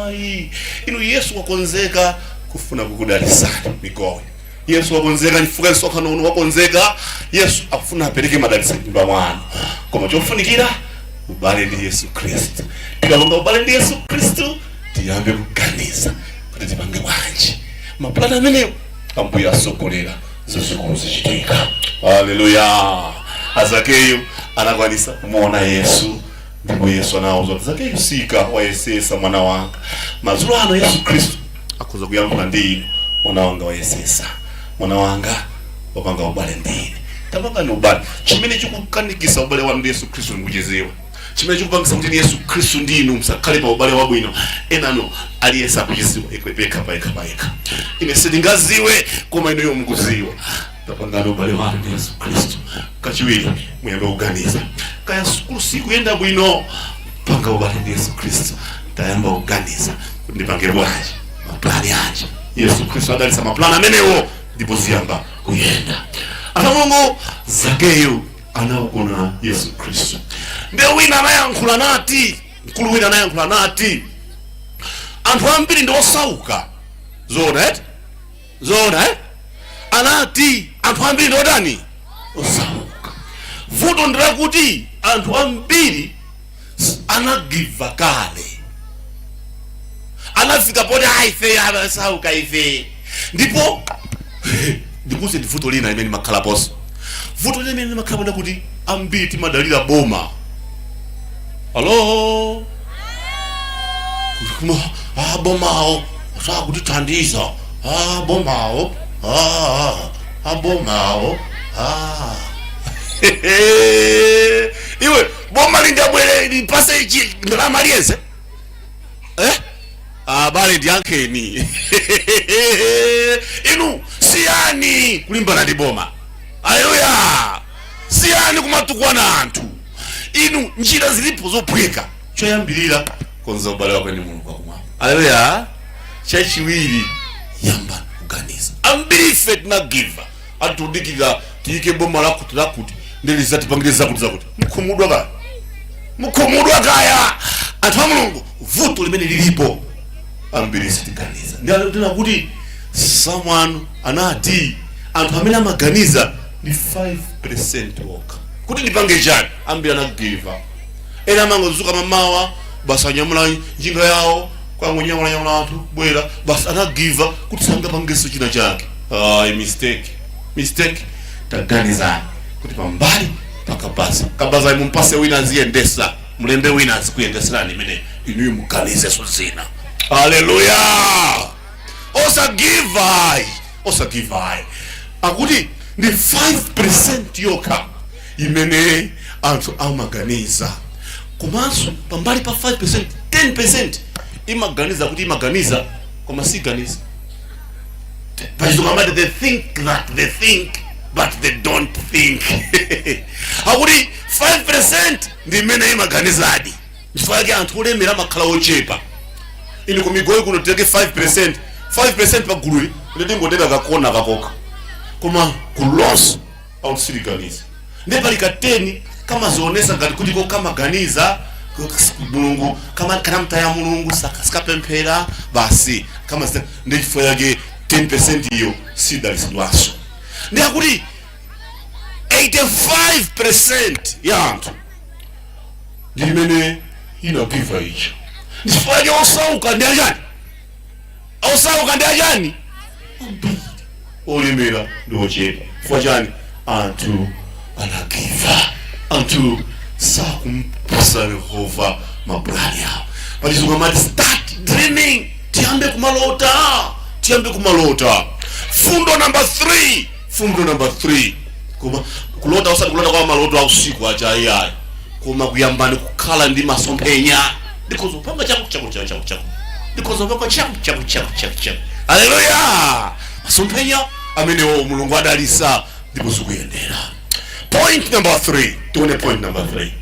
ayi. Inu, Yesu wakonzeka kufuna kukudalisani Migowi. Yesu wakonzeka chifukwa msonkhano uno wakonzeka. Yesu akufuna apereke madalitso nyumba mwanu, koma chofunikira ubale ndi Yesu Khristu. Tikalonga ubale ndi Yesu Khristu, tiyambe kuganiza kuti tipange bwanji mapulani amenewo. Ambuye asogolera, zazikulu zichitika. Haleluya! Azakeyo anakwanisa kumuona Yesu, ndipo Yesu anawuza kuti, "Zakeyo, sika, wayesesa mwana wanga." Madzulo ano Yesu Khristu akhoza kuyankhula ndi inu: "Mwana wanga, wayesesa. Mwana wanga, wapanga ubale ndi ine. Tapangani ubale." Chimene chikukanikisa ubale wanu ndi Yesu Khristu ndikuchiziwa. Chimene chikupangisa kuti Yesu Khristu ndi inu musakhale pa ubale wabwino, enano aliyense akuchiziwa ekwepekha payekha payekha. Ine sindingaziwe, koma inuyo mukuziwa. Tapangani ubale wanu ndi Yesu Khristu. Kachiwiri, muyambe kuganiza. Kaya sukulu sikuyenda bwino, panga ubale ndi Yesu Khristu, tayamba kuganiza kuti ndipange bwanji, maplani anji. Yesu Khristu adalitsa maplani amenewo ndipo ziyamba kuyenda. Ana Mulungu, Zakeyo anawukona Yesu Khristu. Ndiye wina anayankhula nati, mkulu wina anayankhula nati, anthu ambiri ndi osauka. Zoona eti? Zoona, eh? Anati anthu ambiri ndi otani? Osauka. Vuto ndilakuti anthu ambiri anagiva kale, anafika poti, "Ayi, ife amasauka ife." Ndipo ndikuze ndi vuto lina limene limakhalaponso, vuto limene limakhalapo ndakuti ambiri timadalira boma. Alo? Kuma, ah, bomawo sakutithandiza, ah, bomawo, ah, ah, bomawo, ah. Iwe, boma lingabwere lipase ichi ndalama aliyense, eh? Abale, ndiyankheni inu. Siyani kulimbana ndi boma. Aleluya! Siyani kumatukwana anthu. Inu, njira zilipo zophweka. Choyambirira, konza ubale wako ndi Mulungu wakumwamba. Aleluya! Chachiwiri, yamba kuganiza. Ambiri ife tinagiva, atudikira tiyike boma lakuti lakuti ndilizatipangire zakuti zakuti. Mukhumudwa kaya, mukhumudwa kaya. Anthu a Mulungu, vuto limene lilipo, ambiri sitiganiza. Ndina kuti someone anati anthu amene amaganiza ndi 5% okha kuti ndipange chani. Ambiri anagiva. Ena amangodzuka mamawa basi, anyamula njinga yawo, kwangonyamulanyamula anthu bwera basi, anagiva kuti sangapangenso china chake. Ayi, mistake, mistake. Taganizani kuti pambali pakabasa kabaza mumpase wina aziyendesa, mulembe wina azikuyendeserani imene inuyo muganizeso zina. Haleluya! Osagivayi, osagivayi. Akuti ndi 5% yokha imene anthu amaganiza. Komanso pambali pa 5%, 10% imaganiza kuti imaganiza koma siganiza. Pachizungu amati, "They think that they think, but they don't think." Akuti 5% ndi imene imaganizadi. Chifukwa chake anthu olemera amakhala ochepa. Ine kuMigowi kuno titenge 5%, 5% pa gululi, ine tingotenga kakona kakoka, koma kulonso autsiriganiza. Ndiye pali ka 10 kamazionesa ngati kuti ko kamaganiza Mulungu kama kanamtaya Mulungu, sikapemphera basi kama. Ndi chifukwa chake 10% iyo sidalisidwanso. Ndi akuti 85% ya anthu ndi imene inagiva icho. Ndi chifukwa chake osauka ndi achani? Osauka ndi achani? Ambiri. Olemera ndi ochepa. Chifukwa chani? Anthu anagiva, anthu sakumpasa Yehova mapulani awo. Pachizungu amati, "Start dreaming." Tiyambe kumalota, tiyambe kumalota. Fundo number 3, fundo number 3. Koma kulota, usati kulota kwa maloto a usiku aja, ayiayi, koma kuyambani kukhala ndi masomphenya. Ndikhoza kupanga chaku chaku chaku chaku chaku, ndikhoza kupanga chaku chaku chaku chaku chaku. Haleluya! Masomphenya amenewo Mulungu adalisa ndipo zikuyendera. Point number 3, tione point number 3.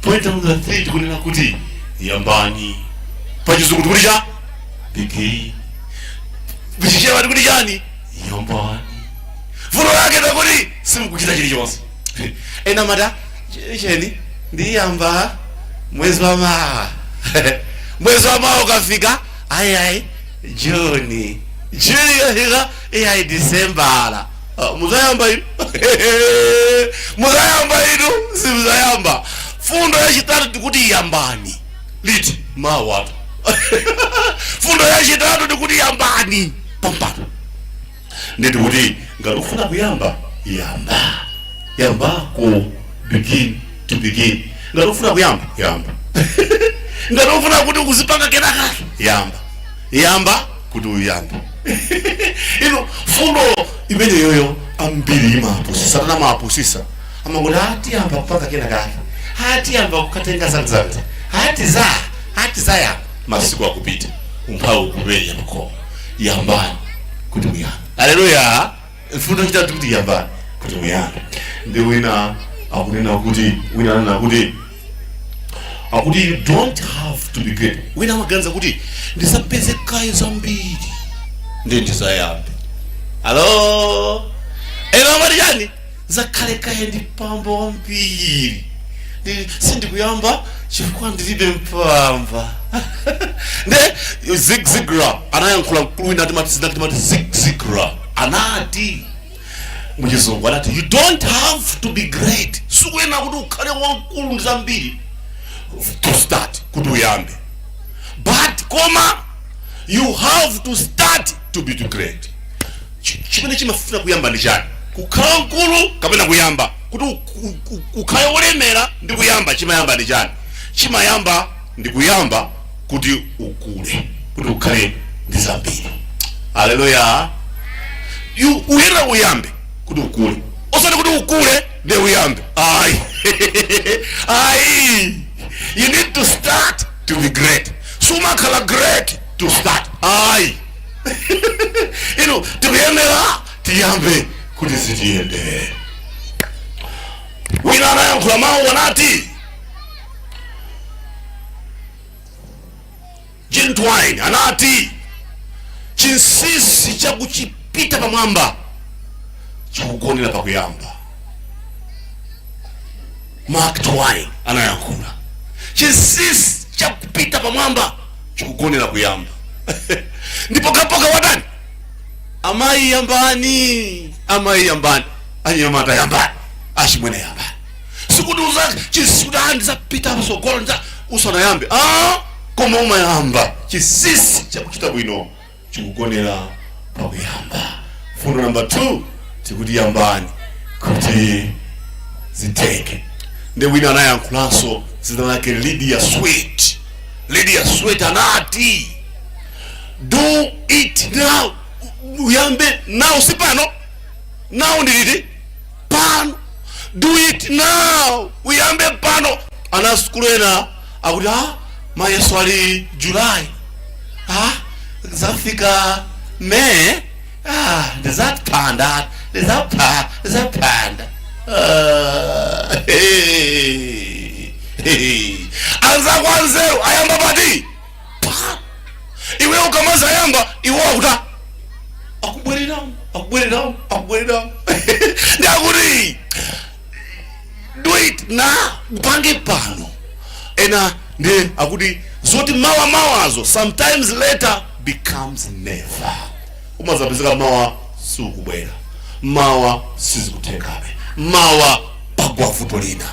Point number 3 tikunena kuti yambani. Pachizungu tikuti cha begin, Pachichewa tikuti chani? Yambani. Vuto lake takuti simukuchita chilichonse. Ena mata cheni ndiyamba mwezi wa mawa. Mwezi wa mawa ukafika, ayi ayi, Juni. Juni ikafika, iyayi, Disembala. Ah, muzayamba inu, muzayamba inu, simuzayamba. Fundo yachitatu tikuti yambani. Liti? Mawa. Fundo yachitatu tikuti yambani pampano. Nditi kuti ngati ufuna kuyamba, yamba, yamba ku begin, to begin. Ngati ufuna kuyamba, yamba. Ngati ufuna kuti ukuzipanga kenakake, yamba, yamba kuti uyambe. Ino fundo imeneyoyo ambiri imapusisa. Satana amapusisa, amangoti atiyamba kupanga kenakake, atiyamba kukatenga zanzanza, ati za ati zayamba. Masiku akupita, umphawi ukupenya makoma. Yambani kuti muyambe. Haleluya! Fundo chitatu kuti yambani kuti muyambe. Ndi wina akunena kuti, wina anena kuti, akuti you don't have to be great. Wina amaganiza kuti ndisapeze kayo zambiri ndi ndisayambe. Alo, ena amati chani? Zakhale kaye ndi pambo wambiri. Sindikuyamba chifukwa ndilibe mpamba. Nde Zig Ziglar anayankhula, mkulu wina timati Zig Ziglar, anati muchizungu, anati, "You don't have to be great." Sikuyenera kuti ukhale wamkulu ndi zambiri to start, kuti uyambe, but koma you have to start to be too great. Chimene chimafuna kuyamba ndi chani? Kukhala mkulu kapena kuyamba kuti ukhale wolemera ndi kuyamba? Chimayamba ndi chani? Chimayamba ndi kuyamba kuti ukule, kuti ukhale ndi zambiri. Haleluya! Uyenera uyambe kuti ukule, osati kuti ukule ndi uyambe. Ayi, ayi, you need to start to be great. Sumakhala great to start, ayi. Ino tikuyenera tiyambe kuti zitiyende. Wina anayankhula mawu, anati, Jean Twine anati, "Chinsinsi chakuchipita pamwamba chikugonera pakuyamba." Mark Twain anayankhula, "Chinsinsi chakupita pamwamba chikugonera kuyamba." Ndipo kapoka watani? Amayi yambani, amayi yambani, anyamata yambani, achimwene yambani. Sikuti uza chinsinsi kuti ndizapita pasogolo ndiza usanayambe. Ah, koma umayamba. Chinsinsi chakuchita bwino chikugonera pakuyamba. Fundo namba 2 tikuti yambani kuti zitheke. Ndi wina anayankhulanso, zina lake Lydia Sweet. Lydia Sweet anati, "Do it now." Uyambe now, si pano. Now ndiliti? Pano. Do it now, uyambe pano. Ana sukulu ena akuti, "Ah, mayeso ali July, ah, zafika May, ah, ndizaphanda, ndizapha, ndizaphanda." Ah, hey, hey. Anzako anzeru ayamba pati? Pa iwe ukamaza ayamba, iwo akuta akubwereramu, akubwereramu, akubwereramu. Ndakuti do it now, upange pano. Ena ndi akuti zoti mawa mawazo, sometimes later becomes never. Umazapezeka mawa sikubwera, mawa sizikuthekabe, mawa pagwa vuto lina.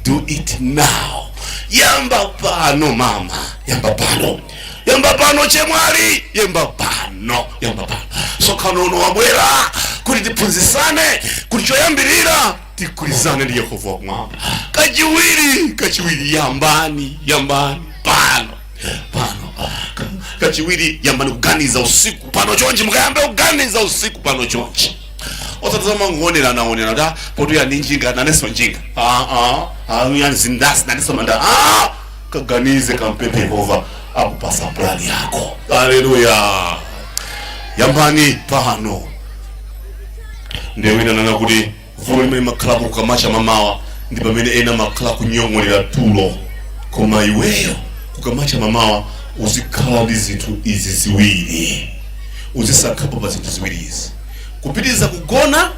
Do it now, yamba pano mama, yamba pano, yamba pano chemwali, yamba pano, yamba pano. Msonkhano uno wabwera kuti tiphunzisane kuti choyambirira tigwirizane ndi Yehova wakumwamba. Kachiwiri, kachiwiri, yambani, yambani pano, pano. Kachiwiri, yambani kuganiza usiku pano chonchi. Mukayambe kuganiza usiku pano chonchi, osatazama nguonera naonera kuti, "Ah, potuya ndi njinga, naneso njinga, ah ah, ah, zindasi, naneso manda." Ah, kaganize, kampemphe Yehova, akupasa plani yako. Haleluya! Yambani pano. Ndiye wina nana kuti vuto limene makhalapo kukamacha mamawa. Ndi pamene ena makhala kunyong'olera tulo, koma iweyo kukamacha mamawa uzikhala ndi zinthu izi ziwiri, uzisankhapo pa zinthu ziwiri izi: kupitiriza kugona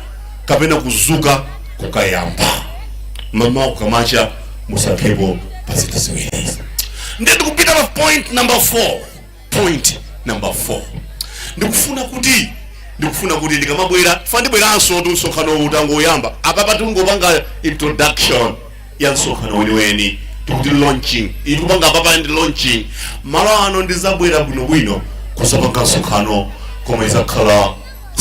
kapena kuzuka kukayamba. Mamawa kukamacha musankhepo pa zinthu ziwiri izi. Ndiye ndikupita pa point number 4. Point number 4, ndikufuna kuti ndikamabwera, fa ndibweranso tu msonkhano utangoyamba. Apapa tingopanga introduction ya msonkhano weniweni, tikuti launching. Ili kupanga apapa ndi launching. Malo ano ndizabwera bwinobwino kusapanga msonkhano, koma izakhala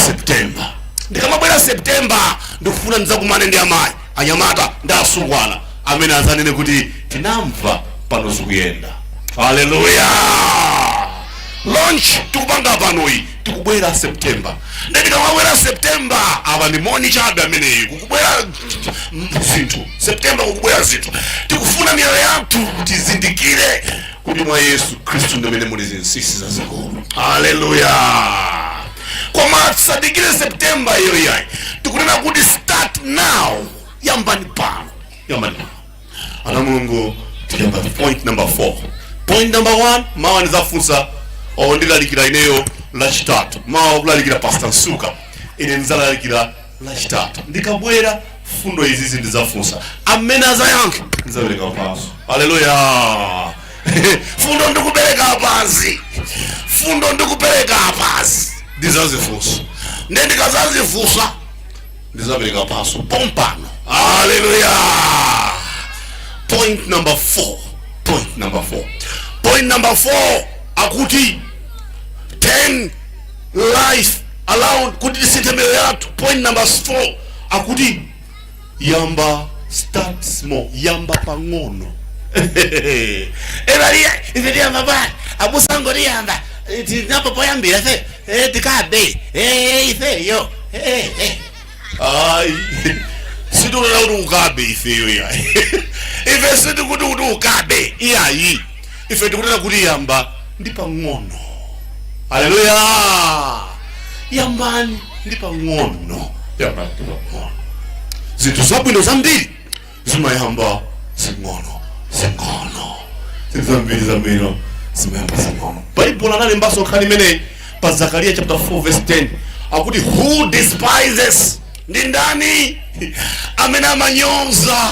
September. Ndikamabwera September, ndikufuna ndidzakumane ndi amayi, anyamata ndi asungwana amene azanene kuti tinamva, pano zikuyenda. Haleluya! Launch tikupanga panoyi, tikubwera September. Ndikamabwera September, apa ndi moni chabe ameneyi. Kukubwera zinthu September, kukubwera zinthu. Tikufuna miyoyo yathu kuti izindikire kuti mwa Yesu Khristu ndimene muli zinsinsi zazikulu. Haleluya! Koma tisadikire September iyo, yayi. Tikunena kuti start now, yambani pano, yambani pano. Ana Mulungu, tiyamba point number 4. Point number 1, mawa ndizafunsa o ndilalikira ineyo Lachitatu. Mawa kulalikira Pastor Nsuka, ine ndizalalikira Lachitatu. Ndikabwera, fundo izizi ndizafunsa, amene azayankhe ndizapereka mphatso. Haleluya! Fundo ndikupereka pansi, fundo ndikupereka pansi, ndizazifunsa. Nde ndikazazifunsa ndizapereka mphatso pompano. Haleluya! Point number 4, point number 4, point number 4 akuti 10 life around kuti tisinthe miyoyo yathu. Point number 4 akuti yamba, start small, yamba pang'ono.
Ebaliya ife tiyamba bwana, abusango tiyamba, tinapo poyambira ife tikabe ife yo.
Ayi, sitikunena kuti ukabe ifeyo, iyayi. Ife sitikuti kuti ukabe, iyayi. Ife tikunena kuti yamba ndi pang'ono. Haleluya! Yambani ndi pang'ono, yambani ndi pang'ono. Zinthu zabwino zambiri zimayamba zing'ono zing'ono. Zinthu zambiri zabwino zimayamba zing'ono. Baibulo analembanso nkhani imeneyi pa Zakariya chapter 4 verse 10, akuti who despises, ndi ndani amene amanyoza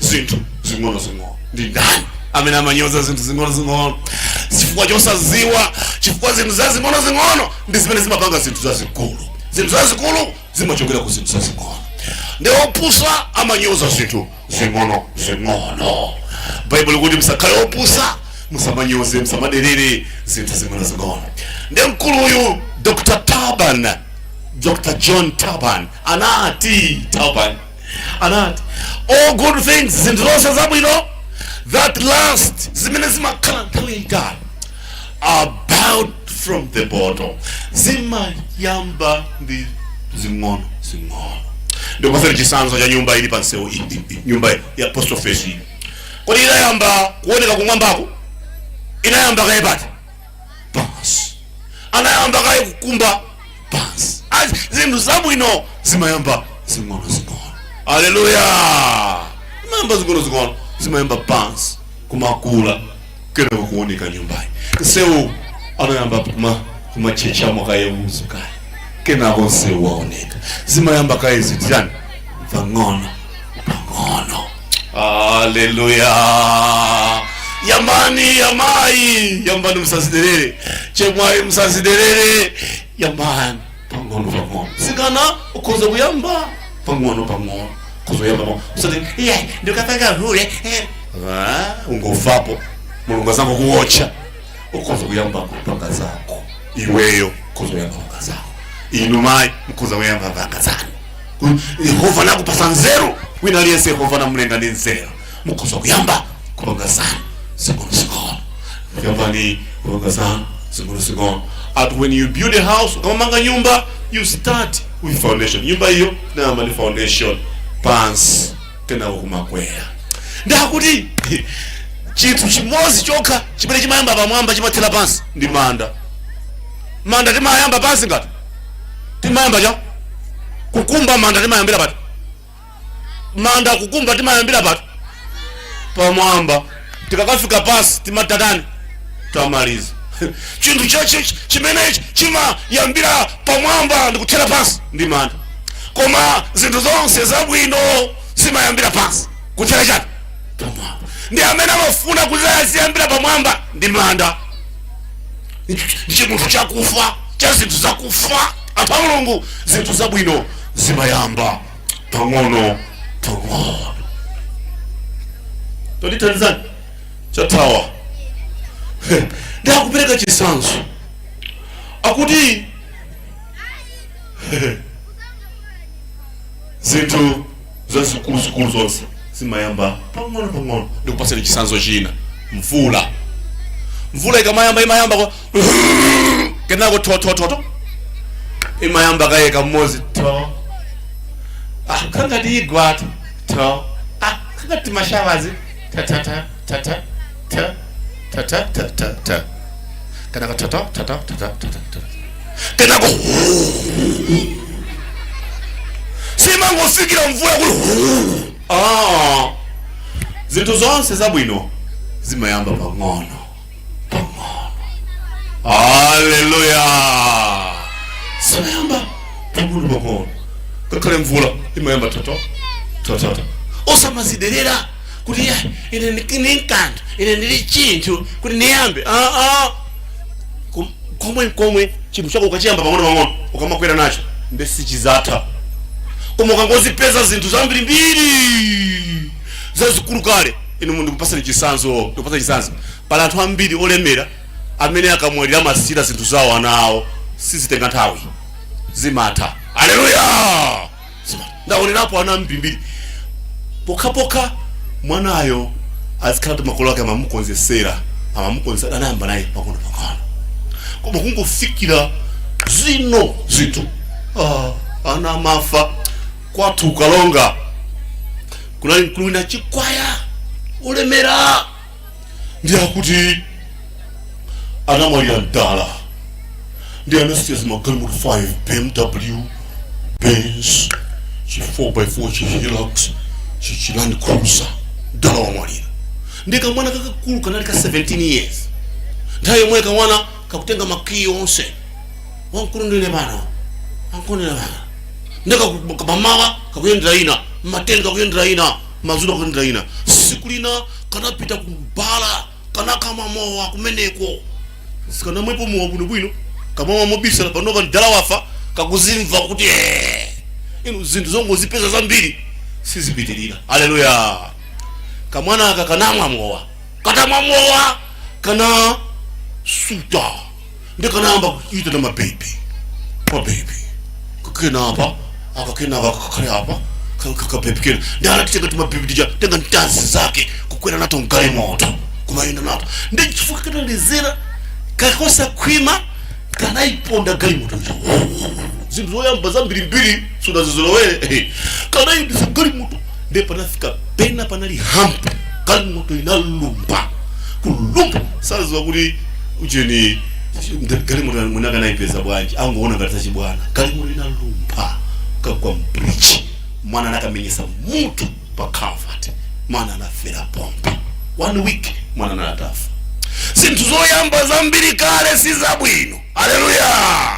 zinthu zing'ono zing'ono? Ndi ndani amene amanyoza zinthu zing'ono zing'ono? Chifukwa chosaziwa, chifukwa zinthu zazing'ono zing'ono ndi zimene zimapanga zinthu zazikulu. Zinthu zazikulu zimachokera ku zinthu zazing'ono. Ndi opusa amanyoza zinthu zing'ono zing'ono. Baibulo kuti musakhale opusa, musamanyoze, musamaderere zinthu zing'ono zing'ono. Ndi mkulu uyu Dr Taban, Dr John Taban anati, Taban anati, all good things, zinthu zonse zabwino, that last, zimene zimakhala nthawi yayitali, are built from the bottom, zimayamba ndi zing'ono zing'ono. Ndikupasani chitsanzo cha nyumba ili pansewu nyumba ya post office iyi. Kodi inayamba kuoneka kumwambako? Inayamba kaye pati? Pansi. Anayamba kaye kukumba pansi. Zinthu zabwino zimayamba zing'ono zing'ono. Haleluya! Zimayamba zing'ono zing'ono, zimayamba pansi kumakula, kenako kuoneka nyumbayi. Nsewu anayamba kuma kumachechamo kaye uzu kaye, kenako nsewu waoneka. Zimayamba kaye zinthu chani? Pang'ono pang'ono. Haleluya! Yambani yamayi, yambani, musaziderere. Chemwayi, musaziderere, yambani pang'ono pang'ono. Sikana ukhoza kuyamba pang'ono pang'ono, ukhoza kuyamba pang'ono, usati
iye ndikapanga hule.
Ah, ungofapo, Mulungu azango kuwotcha. Ukhoza kuyamba kupanga zako iweyo, ukhoza kuyamba kupanga zako. Inu mayi, mukhoza kuyamba kupanga zanu. Yehova nakupasa nzeru. Wina aliyense Yehova namulenga ndi nzeru. Mukhoza kuyamba kupanga zanu zing'ono zing'ono. Yambani kupanga zanu zing'ono zing'ono. At when you build a house, ukamamanga nyumba, you start with foundation. Nyumba iyo inayamba ndi foundation pansi, kenako kumakwera. Ndakuti chinthu chimodzi chokha chimene chimayamba pamwamba chimathera pansi ndi manda. Manda timayamba pansi ngati timayamba cha kukumba manda, timayambira pati? Manda kukumba timayambira pati? Pamwamba. Tikakafika pasi timatatani? Tamaliza. Chinthu chachi chimene chimayambira pamwamba ndikuthera pansi ndi manda, koma zinthu zonse zabwino zimayambira pansi kuthera chati? Pamwamba. Ndi amene amafuna kuti aziyambira pamwamba ndi manda, ndi chimunthu chakufa, cha zinthu zakufa. Anthu a Mulungu, zinthu zabwino zimayamba pang'ono pang'ono. Tondithandizani chathawa. Ndakupereka chitsanzo, akuti zinthu zazikuluzikulu zonse zimayamba pang'ono pang'ono. Ndikupasani chitsanzo china: mvula. Mvula ikamayamba imayamba kwa kenako thothothoto, imayamba kayeka mmodzi tho, ah, khangati igwata tho, ah, khangati mashawazi ta ta ta ta ta ta ta ta ta ta ta, kenako ta ta ta ta ta ta ta ta, kenako simangofikira mvula kuti ah. Zinthu zonse zabwino zimayamba pang'ono pang'ono. Haleluya! Zimayamba pang'ono pang'ono. Ngakhale mvula imayamba toto tototo. Osamaziderera kuti ya ine ndi mkanthu, ine ndili chinthu kuti ndiyambe. Ah, komwe komwe chinthu chako ukachiyamba pang'ono pang'ono, ukamakwera nacho nde sichizatha. Koma ukangozipeza zinthu zambirimbiri zazikulu kale, inu ndikupasani chitsanzo, ndikupasani chitsanzo. Pali anthu ambiri olemera amene akamwalira amasiyira zinthu zawo ana awo, sizitenga nthawi, zimatha. Aleluya! Zimatha. Ndaonerapo ana ambirimbiri, pokhapokha mwanayo azikhala kuti makolo ake amamukonzesera, amamukonzesera, anayamba naye pang'ono pang'ono. Koma kungofikira zino zinthu, ah, ana amafa. Kwathu Kalonga kunali mkulu wina chikwaya olemera, ndi akuti anamwalira mdala, ndi anasiya zimagalimoto 5, BMW, Benz, chi 4x4, chi Hilux, chi Land Cruiser. Mdala wamwalira, ndi kamwana kakakulu kanali ka 17 years. Nthawi yomwe kamwana kakutenga makiyi onse, wamkulu ndine pano, wamkulu ndine pano, ndeka mamawa kakuyendera ina, mateni kakuyendera ina, madzulo kakuyendera ina. Siku lina kanapita kubala, kanakama mowa kumeneko, sikanamwepo mowa bwinobwino, kamawa mobisala. Panopa mdala wafa, kakuzimva kuti "Eh, inu zinthu zongozipeza zambiri sizipitirira." Aleluya! Kamwana aka kanamwa mowa, katamwa mowa kana suta, ndi kanayamba kuita na mabebi, mabebi kakena apa, akakena aka kakhale apa, kabebi kena. Ndi anatitenga timabebi tija, tenga ntanzi zake, kukwera nato mgalimoto, kumayenda nato. Ndi chifukwa kanalezera, kakosa khwima, kanaiponda galimoto. Zinthu zoyamba zambirimbiri sudazizolowere. Kanayendesa galimoto, ndi panafika pena panali hump, galimoto inalumba, kulumba. Saziwa kuti ucheni galimoto mwina kanayipeza bwanji, angoona ngati zachibwana. Galimoto inalumba, kagwa mbridge. Mwana anakamenyesa mutu pa culvert, mwana anafera pompa. One week mwana anatafa. Zinthu zoyamba zambiri kale si zabwino. Aleluya!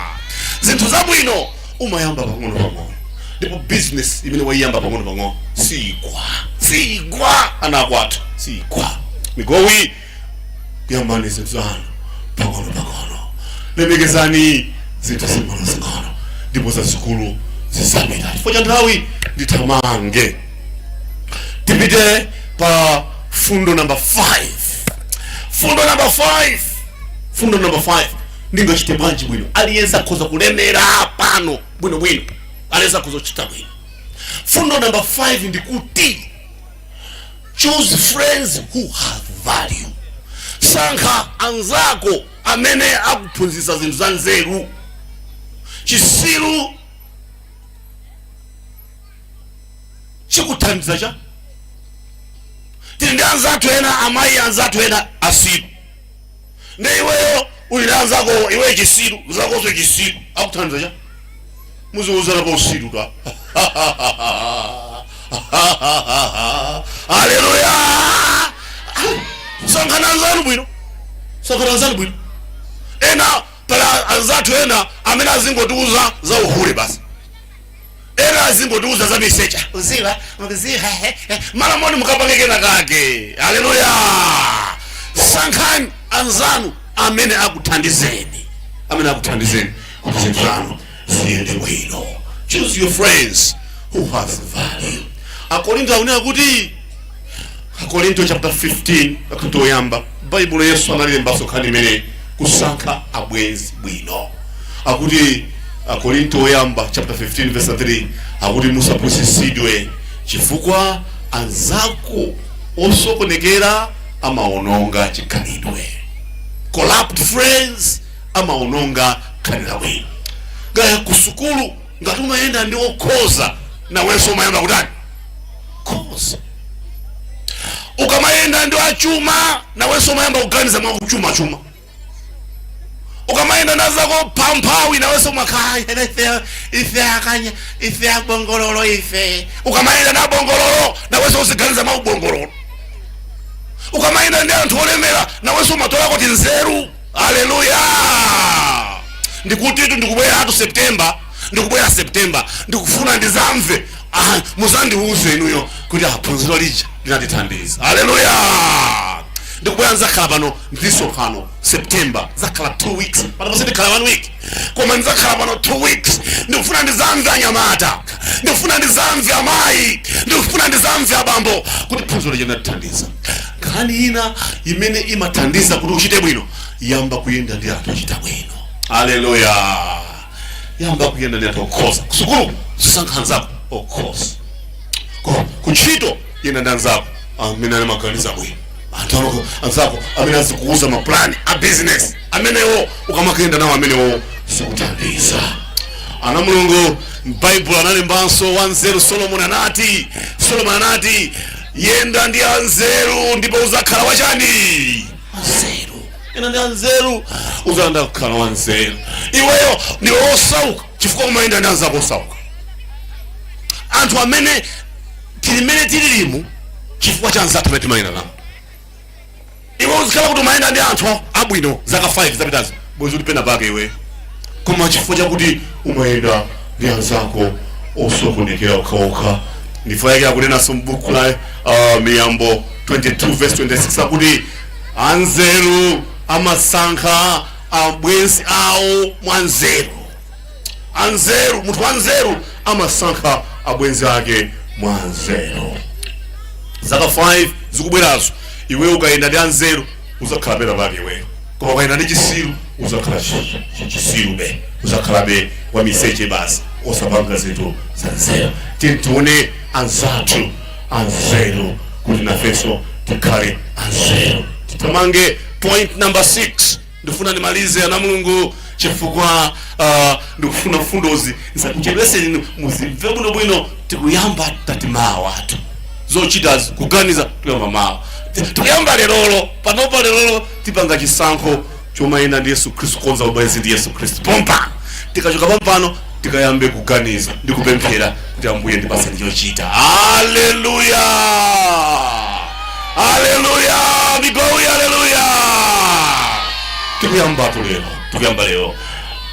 Zinthu zabwino umayamba pang'ono pang'ono, ndipo business imene waiyamba pang'ono pang'ono sigwa, sigwa. Ana akwathu, sigwa. Migowi, kuyambani zinthu zanu pang'ono pang'ono, lemekezani zinthu zing'ono zing'ono, ndipo zazikulu zizapita. Chifukwa cha nthawi ndithamange, tipite pa fundo number 5. Fundo number 5, fundo number 5: ndingachite bwanji bwino? Aliyense akhoza kulemera pano bwinobwino, aliyense akhoza kuchita bwino. Fundo number 5 ndikuti choose friends who have value. Sankha anzako amene akuphunzitsa zinthu za nzeru. Chisiru chikuthandiza cha? Tili ndi anzathu ena, amayi anzathu ena asiru, ndi iweyo uli ndi anzako, iweyo chisiru, nzakonso chisiru, akuthandiza cha? Muziuzana pa usiru ta. Haleluya! Sankhani anzanu bwino, sankhani anzanu bwino. Ena pala anzathu ena amene azingotiuza za uhule basi, ena azingotiuza za misecha, uziwa mukuziwa malamoni mukapange kena kake. Haleluya! Sankhani anzanu amene akuthandizeni, amene akuthandizeni kuti zinthu zanu ziyende bwino. Choose your friends who has value. Akorinto akunena kuti, Akorinto chapter 15, akorinto oyamba, Baibulo, Yesu analilembanso nkhani imene kusankha abwenzi bwino. Akuti Akorinto oyamba chapter 15 verse 3, akuti musapusitsidwe, chifukwa anzako osokonekera amaononga chikhalidwe. Corrupt friends amaononga khalidwe labwino. Ngaya kusukulu, ngati umayenda ndi okhoza, nawenso umayamba kutani? Khoza. Ukamayenda ndi achuma, nawenso umayamba kuganiza mwa kuchuma chuma. Ukamayenda nazako pamphawi, nawenso umakhala ife, ife akanya, ife abongololo ife. Ukamayenda na bongololo, nawenso uziganiza mwa ubongololo. Ukamayenda ndi anthu olemera, nawenso umatolako tinzeru. Haleluya! Ndikutitu ndikubwera atu September, ndikubwera September, ndikufuna ndizamve, ah, muzandiuze inuyo kuti aphunziro lija linatithandiza. Haleluya! Ndikubwera, nzakhala pano ndisonkhano September, zakhala 2 weeks pano, pose ndikhala 1 week, koma ndizakhala pano 2 weeks. Ndikufuna ndizamve anyamata, ndikufuna ndizamve amayi, ndikufuna ndizamve abambo kuti phunziro lija linatithandiza. Nkhani ina imene imathandiza kuti uchite bwino, yamba kuyenda ndi anthu achita bwino. Haleluya! Yamba kuyenda ndi anthu okhoza. Kusukulu, zisankha anzako okhoza. Kuntchito, yenda ndi anzako amene ali maganiza bwino, anthu anzako amene azikuuza maplani a business. Amenewo ukamakuyenda nawo, amenewo sikuthandiza. Ana Mulungu, Baibulo analembanso wanzeru Solomon anati, Solomon anati, yenda ndi anzeru ndipo uzakhala wachani? Wanzeru. Yenda ndi anzeru, uzayenda kukhala wanzeru. Iweyo ndiwe wosauka chifukwa umayenda ndi anzako osauka. Anthu amene tilimene tililimu chifukwa cha anzathu amene timayenda nawo. Iwe uzikhala kuti umayenda ndi anthu abwino zaka 5 zapitazo, bwezi uli pena pake iwe, koma chifukwa chakuti umayenda ndi anzako osokonekera okhaokha. Ndifo yake akunenanso m'buku la Miyambo 22 verse 26 akuti anzeru amasankha abwenzi awo mwanzeru. Anzeru, munthu wanzeru amasankha abwenzi ake mwanzeru. Zaka 5 zikubwerazo, iwe ukayenda ndi anzeru uzakhala pena pake iweyo, koma ukayenda ndi chisiru uzakhala chisirube, uzakhalabe wa miseche basi, osapanga zinthu za nzeru. Tione anzathu anzeru kuti nafenso tikhale anzeru. Titamange point number 6. Ndifuna ndimalize, ana Mulungu, chifukwa ndikufuna mfundozi nsakuchedweseni, muzimve bwinobwino. Tikuyamba tati mawa atu zochitazi, kuganiza tikuyamba mawa, tikuyamba lerolo. Panopa lerolo tipanga chisankho chomayenda ndi Yesu Khristu, konza ubwenzi ndi Yesu Khristu pompano. Tikachoka pompano, tikayambe kuganiza ndi kupemphera kuti Ambuye, ndipaseni chochita. Haleluya, haleluya! Migowi, haleluya! Tikuyambatu lero, tikuyamba lero.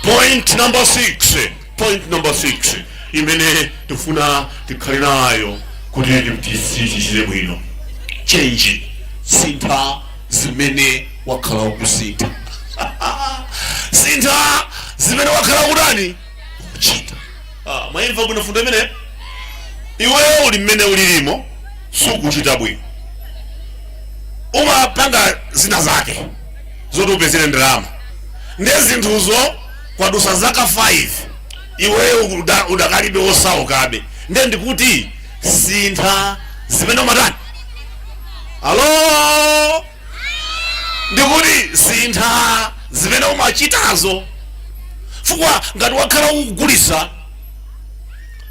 Point number 6, point number 6 imene tifuna tikhale nayo kuti tichite bwino: change, sintha zimene wakhala ukusintha, sintha zimene wakhala ukutani? Ukuchita. Ah, mwayimva bwino fundo imene? Iweyo uli mmene ulilimo, sukuchita bwino, umapanga zina zake zoti upezere ndalama, ndiye zinthuzo kwadusa zaka 5, iweyo udakalibe wosaukabe. Ndiye ndikuti sintha zimene umatani. Alo, ndikuti sintha zimene umachitazo, chifukwa ngati wakhala ukugulisa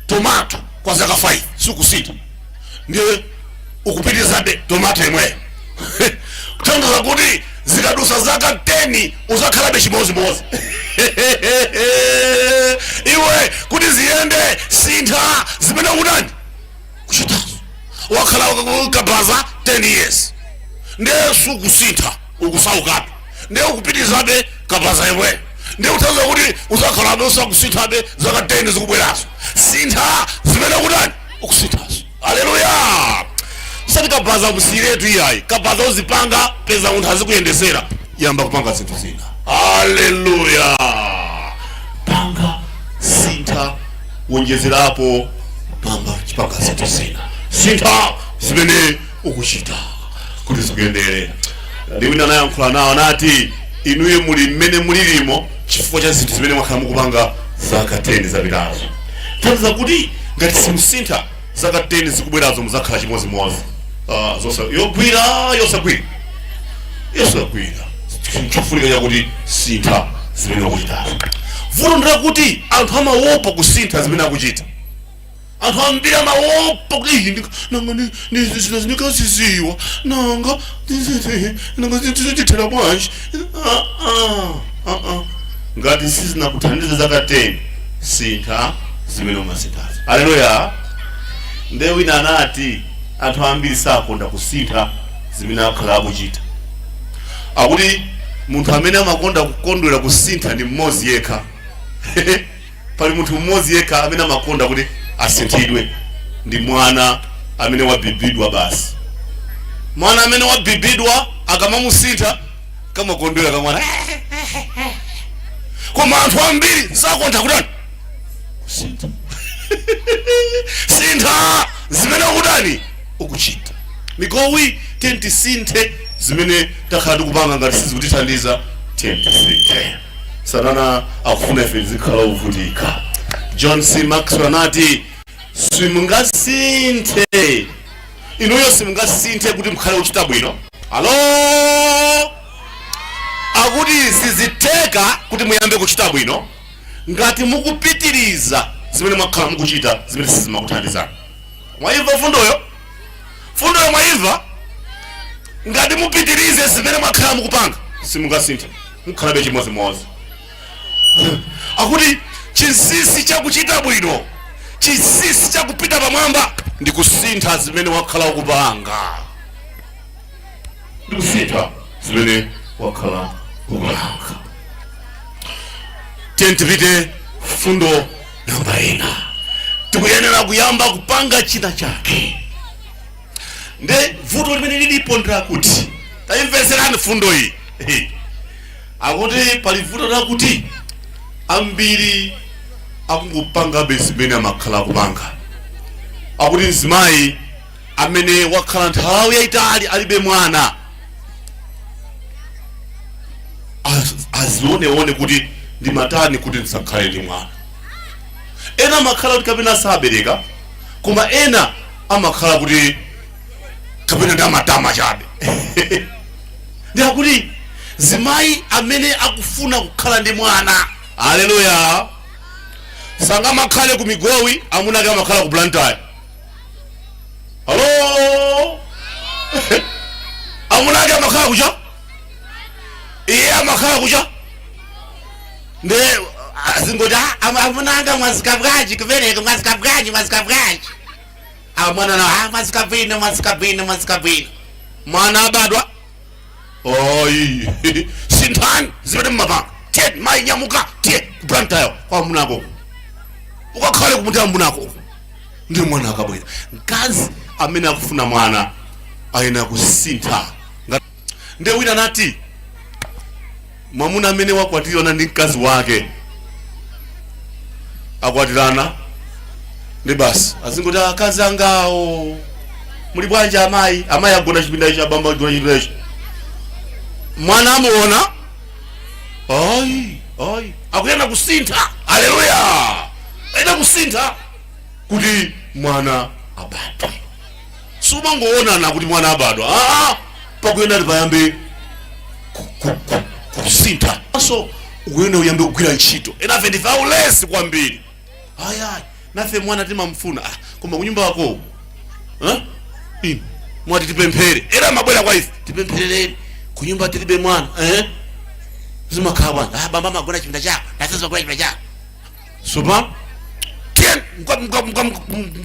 tomato kwa zaka 5, sikusintha, ndiye ukupitizabe tomato imweyo, kutanthauza kuti zikadusa zaka 10 uzakhalabe chimozimozi iwe. Kuti ziyende, sintha zimene ukutani. Kuchitazo wakhala kabaza 10 years, ndiye sukusintha, ukusaukabe, ndiye ukupitizabe kabaza yemwe, ndiye uthaza kuti uzakhalabe usakusinthabe zaka 10 zikubwerazo. Sintha zimene ukutani, ukusinthazo. Aleluya! Sati kabaza musiyiretu iyayi, kabaza uzipanga, peza munthu azikuyendesera, yamba kupanga zinthu zina. Aleluya! Panga, sintha, wonjezerapo, panga, chipanga zinthu zina, sintha zimene ukuchita kuti zikuyendere. Ndi wina anayankhula nawo, anati, "Inuyo muli mmene mulilimo chifukwa cha zinthu zimene mwakhala mukupanga zaka 10 zapitazo." Tanthauza kuti ngati simusintha, zaka 10 zikubwerazo muzakhala chimozimozi. Yogwira, yosagwira, yosagwira. Chofunika chakuti sintha zimene ukuchitazo. Vuto ndilakuti anthu amaopa kusintha zimene akuchita. Anthu ambiri amaopa kuti, "Iyi nanga zina zindikaziziwa, nanga nanga zithera bwanji?" Ah, ah, ah, ah. Ngati sizinakuthandiza zaka 10, sintha zimene umasinthazo. Aleluya! Nde wina anati anthu ambiri sakonda kusintha zimene akhala akuchita. Akuti munthu amene amakonda kukondwera kusintha ndi mmodzi yekha. Pali munthu mmodzi yekha amene amakonda kuti asinthidwe, ndi mwana amene wabibidwa basi. Mwana amene wabibidwa akamamusintha kamakondwera kamwana. Koma anthu ambiri sakonda kutani? Kusintha. Sintha zimene ukutani, ukuchita. Migowi, tiye tisinthe zimene takhala tikupanga. Ngati sizikutithandiza, tiye tisinthe. Satana akufuna ife tizikhala ovutika. John C. Maxwell anati, "Simungasinthe inuyo, simungasinthe kuti mukhale uchita bwino." Alo, akuti sizitheka kuti muyambe kuchita bwino ngati mukupitiriza zimene mwakhala mukuchita zimene sizimakuthandizani. Mwayimva fundoyo? Fundoyo mwayimva? Ngati mupitirize zimene mwakhala mukupanga, simungasinthe, mukhalabe chimodzimodzi. Akuti chinsinsi chakuchita bwino, chinsinsi chakupita pamwamba ndi kusintha zimene wakhala ukupanga, ndi kusintha zimene wakhala ukupanga. Tiye tipite fundo namba ina. Tikuyenera kuyamba kupanga china chake. Nde vuto limene lilipo ndilakuti, tayimveserani fundo iyi, akuti pali vuto lakuti ambiri akungopangabe zimene amakhala akupanga. Akuti mzimayi amene wakhala nthawi yayitali alibe mwana azioneone kuti ndimatani kuti ndisakhale ndi mwana. Ena amakhala kuti kapena sabereka, koma ena amakhala kuti kapena ndi amatama chabe. Ndiakuti zimayi amene akufuna kukhala ndi mwana, aleluya, sangamakhale ku Migowi, amuna ake amakhala ku Blantyre. Alo, amuna ake amakhala kucha, iye amakhala kucha, nde azingoti, "Amunanga, mwazika bwanji kumeneko? Mwazika bwanji? Mwazika bwanji?" Amwana nawo, "Ah, mwazika bwino, mwazika bwino, mwazika bwino." Mwana abadwa? Oyi. Sinthani zimene mmapanga. Tiye mayi, nyamuka, tiye ku Blantyre kwa amunako, ukakhale kumuti amunako, ndiye mwana akabwera. Mkazi amene akufuna mwana ayenera kusintha. Ndiye wina anati mwamuna amene wakwatirana ndi mkazi wake, akwatirana ndi basi, azingoti, "Akazi angawo, muli bwanji amayi?" Amayi agona chipinda ichi, abambo agona chipinda ichi. Mwana amuona? Ayi, ayi, akuyena kusintha. Aleluya! Ayena kusintha kuti mwana abadwe. Sumangoonana kuti mwana abadwa. Aa, pakuyenda ti payambe kusintha. So ukuyenda uyambe kugwira ntchito. Enafe ndife aulesi kwambiri. Ayayi, nafe mwana timamfuna. Ah, koma kunyumba kwako, eh? Inu mwati tipemphere, era amabwera kwa ife, "Tipempherereni, kunyumba tilibe mwana." Eh? Zimakhala bwanji? "Ah, bamba amagona chipinda chako, nafe zimagona chipinda chako." Sopa tiye Tiye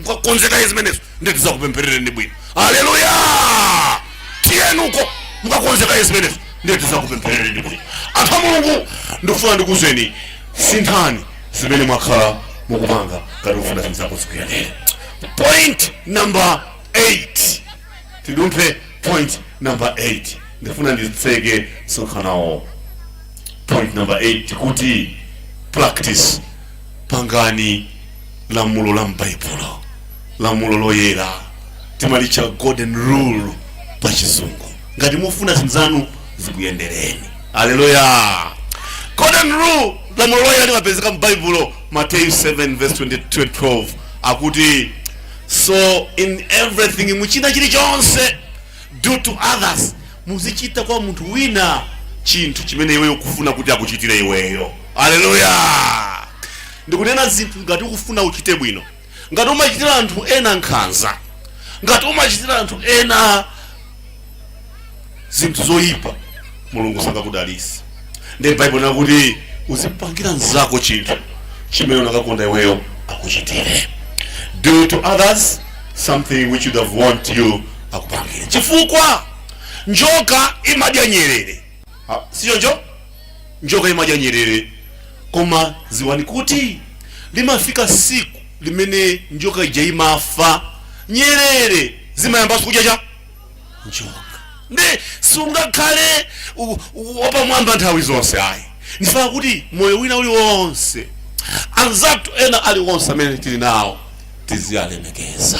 mukakonzeka zimenezo, ndiye tizakupempherereni bwino. Haleluya! Tiyenuko mukakonzeka zimenezo, ndiye tizakupempherereni bwino. Anthu a Mulungu, ndikufuna ndikuzeni, sinthani zimene mwakhala mukupanga ngati kufuna zinthu zako zikuyendere. Point number 8, tidumphe point number 8, ndifuna nditseke msonkhanowo. Point number 8 tikuti practice, pangani lamulo la m'Baibulo, lamulo loyera, timalitcha golden rule pa Chizungu, ngati mufuna zinthu zanu zikuyendereni. Haleluya! Golden rule, lamulo loyera, limapezeka m'Baibulo, Mateyu 7 verse 20, 12, akuti, "So in everything," muchina chilichonse, "do to others," muzichita kwa munthu wina chinthu chimene iweyo ukufuna kuti akuchitire iweyo. Haleluya! Ndikunena zinthu ngati ukufuna uchite bwino, ngati umachitira anthu ena nkhanza, ngati umachitira anthu ena zinthu zoyipa, Mulungu sangakudalise. Ndiye Baibulo nakuti uzipangira nzako chinthu chimene unakakonda iweyo akuchitire. Do to others something which you'd have want you akupangire. Chifukwa njoka imadya nyerere. Ah, sichoncho? Njoka imadya nyerere, koma ziwani kuti limafika siku limene njoka ija imafa, nyerere zimayambanso kudya cha njoka. Ndi sungakhale wapamwamba nthawi zonse, ayi. Ndifuna kuti moyo wina uliwonse, anzathu ena aliwonse amene tili nawo, tiziyalemekeza,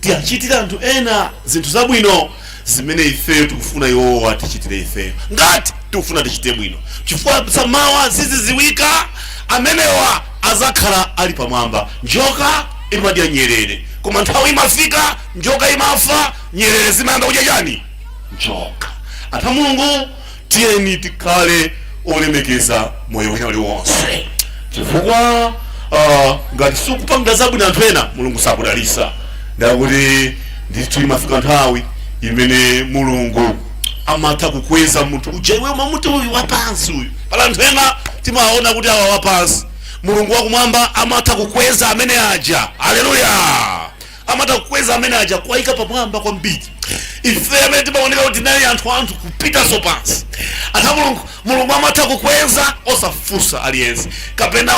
tiyachitire anthu ena zinthu zabwino zimene ifeyo tikufuna iwowa tichitire ifeyo, ngati tikufuna tichite bwino, chifukwa samawa ziziziwika, amenewa azakhala ali pamwamba. Njoka imadya nyerere, koma nthawi imafika njoka imafa, nyerere zimayamba kudya chani? Njoka. Anthu a Mulungu, tiyeni tikhale olemekeza moyo wina uliwonse, chifukwa ngati sukupanga zabwino anthu ena, Mulungu sakudalisa. Ndakuti ndithu imafika nthawi imene Mulungu amatha kukweza munthu uja iwe umamuti uyu wapansi uyu. Pala anthu ena timaona kuti awa wapansi, Mulungu wakumwamba amatha kukweza amene aja. Haleluya! Amatha kukweza amene aja, kuwayika pamwamba kwambiri. Ife amene timaoneka kuti tinali anthu kupitanso pansi, anthu a Mulungu, Mulungu amatha kukweza osafunsa aliyense kapena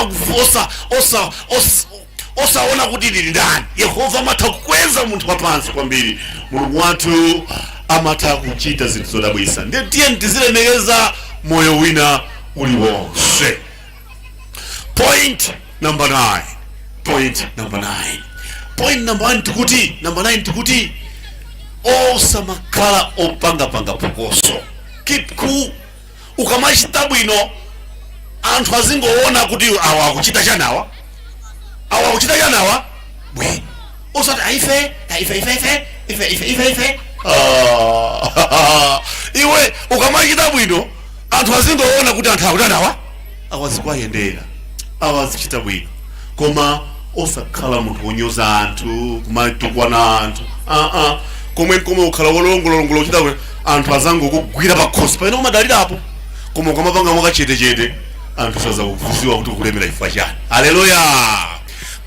osaona kuti lili ndani. Yehova amatha kukweza munthu wapansi kwambiri. Mulungu wathu amatha kuchita zinthu zodabwitsa. Ndiye tiye tizilemekeza moyo wina uliwonse. Point number 9, point number 9, point number 1 tikuti, number 9 tikuti osamakhala opangapanga phokoso. Keep cool. Ukamachita bwino, anthu azingoona kuti awa akuchita chanawa, awa akuchita chanawa bwino, osati aife aife ife ife ife ife ife ife. Ah, iwe ukamachita bwino, anthu azingoona kuti anthu akuti anawa awazikwayendera, awazichita bwino, koma osakhala munthu wonyoza anthu, kumatukwana anthu. Aa, komwe komwe ukhala wolongolongola, uchita bwino, anthu azangokugwira pakhosi pamene umadalirapo. Koma ukamapanga mwakachetechete, anthu sazakudziwa kuti ukulemera chifukwa chani. Haleluya!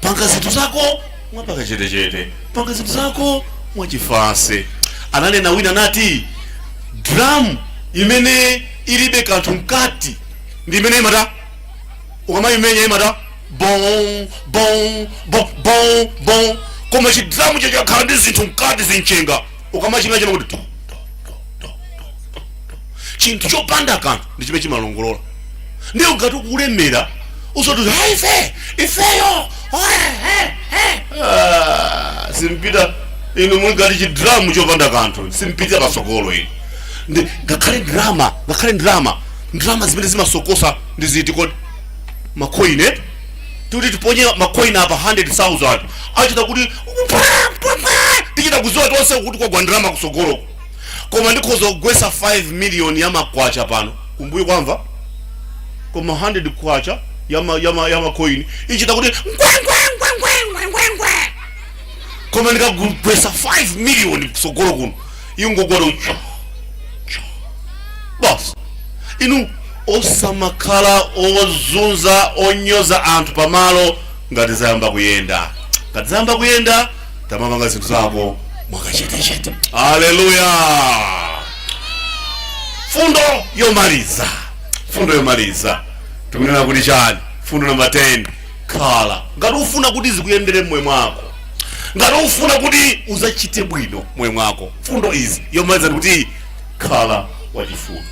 Panga zinthu zako mwapakachetechete, panga zinthu zako mwachifase. Ananena wina anati, drum imene ilibe kanthu mkati ndi imene imata, ukamayimenya imata bon bon bon bon bon, koma chidramu chachakhala ndi zinthu mkati, zinchenga, ukamachimenya chimakuti to to to to to to. Chinthu chopanda kanthu ndi chimene chimalongolola. Ndiye ngati ukulemera, usati ife ifeyo. Ah, simpita inu muli ngati chidramu chopanda kanthu, simpita pasogolo inu. Ndi ngakhale drama, ngakhale drama, drama zimene zimasokosa ndi ziti kodi? Makoini eh? Tikuti tiponye makoini apa 100,000, achita kuti tichita kuziwa tonse kuti kwagwa ndrama kusogoloko. Koma ndikhoza kugwesa 5 million ya makwacha pano, kumbuyo kwamva, koma 100 kwacha ya makoini ichita kuti ngwengwengwengwengwengwe, koma ndikagwesa 5 million kusogolo kuno, ingogwada cho cho basi. Inu osamakhala ozunza, onyoza anthu pamalo. Ngati zayamba kuyenda, ngati zayamba kuyenda, tamapanga zinthu zako mwakachetechete. Haleluya! Fundo yomaliza, fundo yomaliza tikunena kuti chani? Fundo namba 10: khala, ngati ufuna kuti zikuyendere mmoyo mwako, ngati ufuna kuti uzachite bwino moyo mwako, fundo izi yomaliza ndikuti khala wachifundo.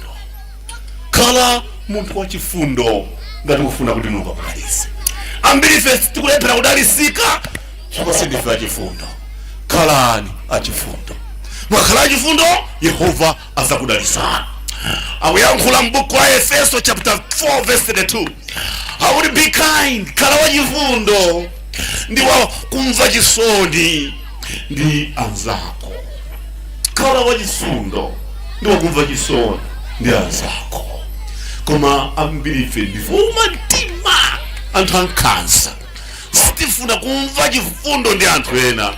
Khala munthu wachifundo ngati ufuna kuti Mulungu akudalitse. Ambiri ife tikulephera kudalitsika chifukwa sindife achifundo. Khalani achifundo. Mwakhala achifundo, Yehova azakudalitsani. Akuyankhula m'buku la Efeso chapter 4 verse 32 akuti, "Be kind," khala wachifundo ndi wa kumva chisoni ndi anzako. Khala wachifundo ndi wakumva chisoni ndi anzako. Koma ambiri ife ndife mtima, anthu ankhanza, sitifuna kumva chifundo ndi anthu ena.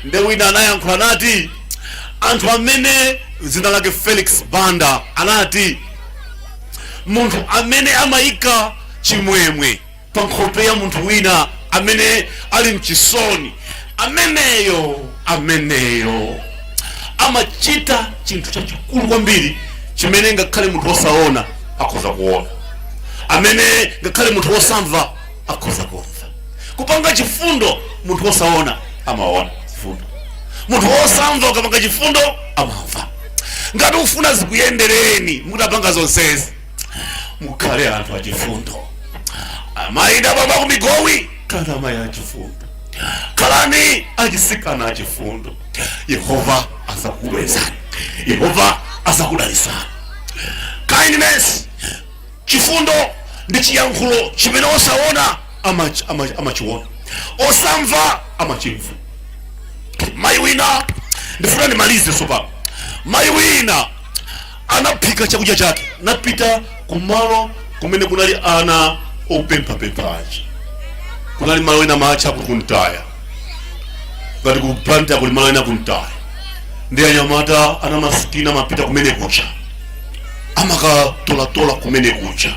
Nde wina anayankhula nati, anthu amene dzina lake Felix Banda, anati munthu amene amayika chimwemwe pa nkhope ya munthu wina amene ali mchisoni, ameneyo amachita chinthu chachikulu kwambiri chimene ngakhale munthu wosaona akhoza kuona, amene ngakhale munthu wosamva akhoza kumva. Kupanga chifundo, munthu wosaona amaona chifundo, munthu wosamva ukapanga chifundo amamva. Ngati ufuna zikuyendereni mutapanga zonsezi, mukhale anthu achifundo. Amayi ndi abambo akuMigowi, khala amayi achifundo, khalani achisikana achifundo. Yehova azakubwezani, Yehova azakudalitsani. Kindness, chifundo, ndi chiyankhulo chimene osaona amachiona, osamva amachimva. Mayi wina, ndifuna ndimalize tsopano, mayi wina anaphika chakudya chake, napita kumalo kumene kunali ana opemphapemphachi. Kunali malo ena matcha kuti kuntaya, ngati ku Blantyre kuli malo ena kuntaya, ndi anyamata ana masikini amapita kumene kucha, amakatolatola kumene kucha.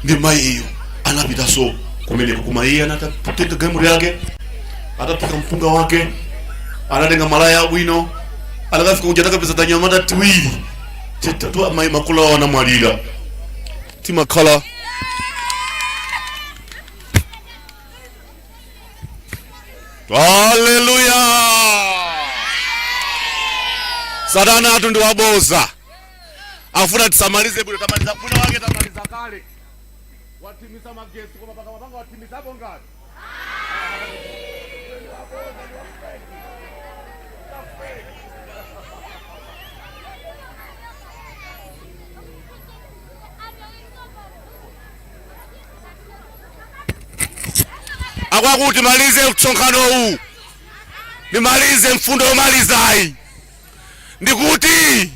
Ndi mayiyo anapitanso kumeneko, koma iye anatatenga galimoto yake, ataphika mpunga wake, anatenga malaya abwino, anakafika kuja, atakapeza tanyamata tiwiri titatu, amayi makolo awo anamwalira, timakhala. Haleluya! Satana atu ndi waboza, afuna tisamalize bwino. Tamaliza bwino wake, tamaliza kale. Wathimisa magesi, koma pakamwa panga wathimisapo ngati. Akwakuti malize msonkhano uwu, ndimalize mfundo yomalizayi, ndikuti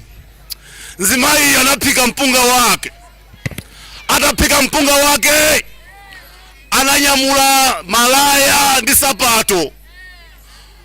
mzimayi anaphika mpunga wake. Ataphika mpunga wake, ananyamula malaya ndi sapato.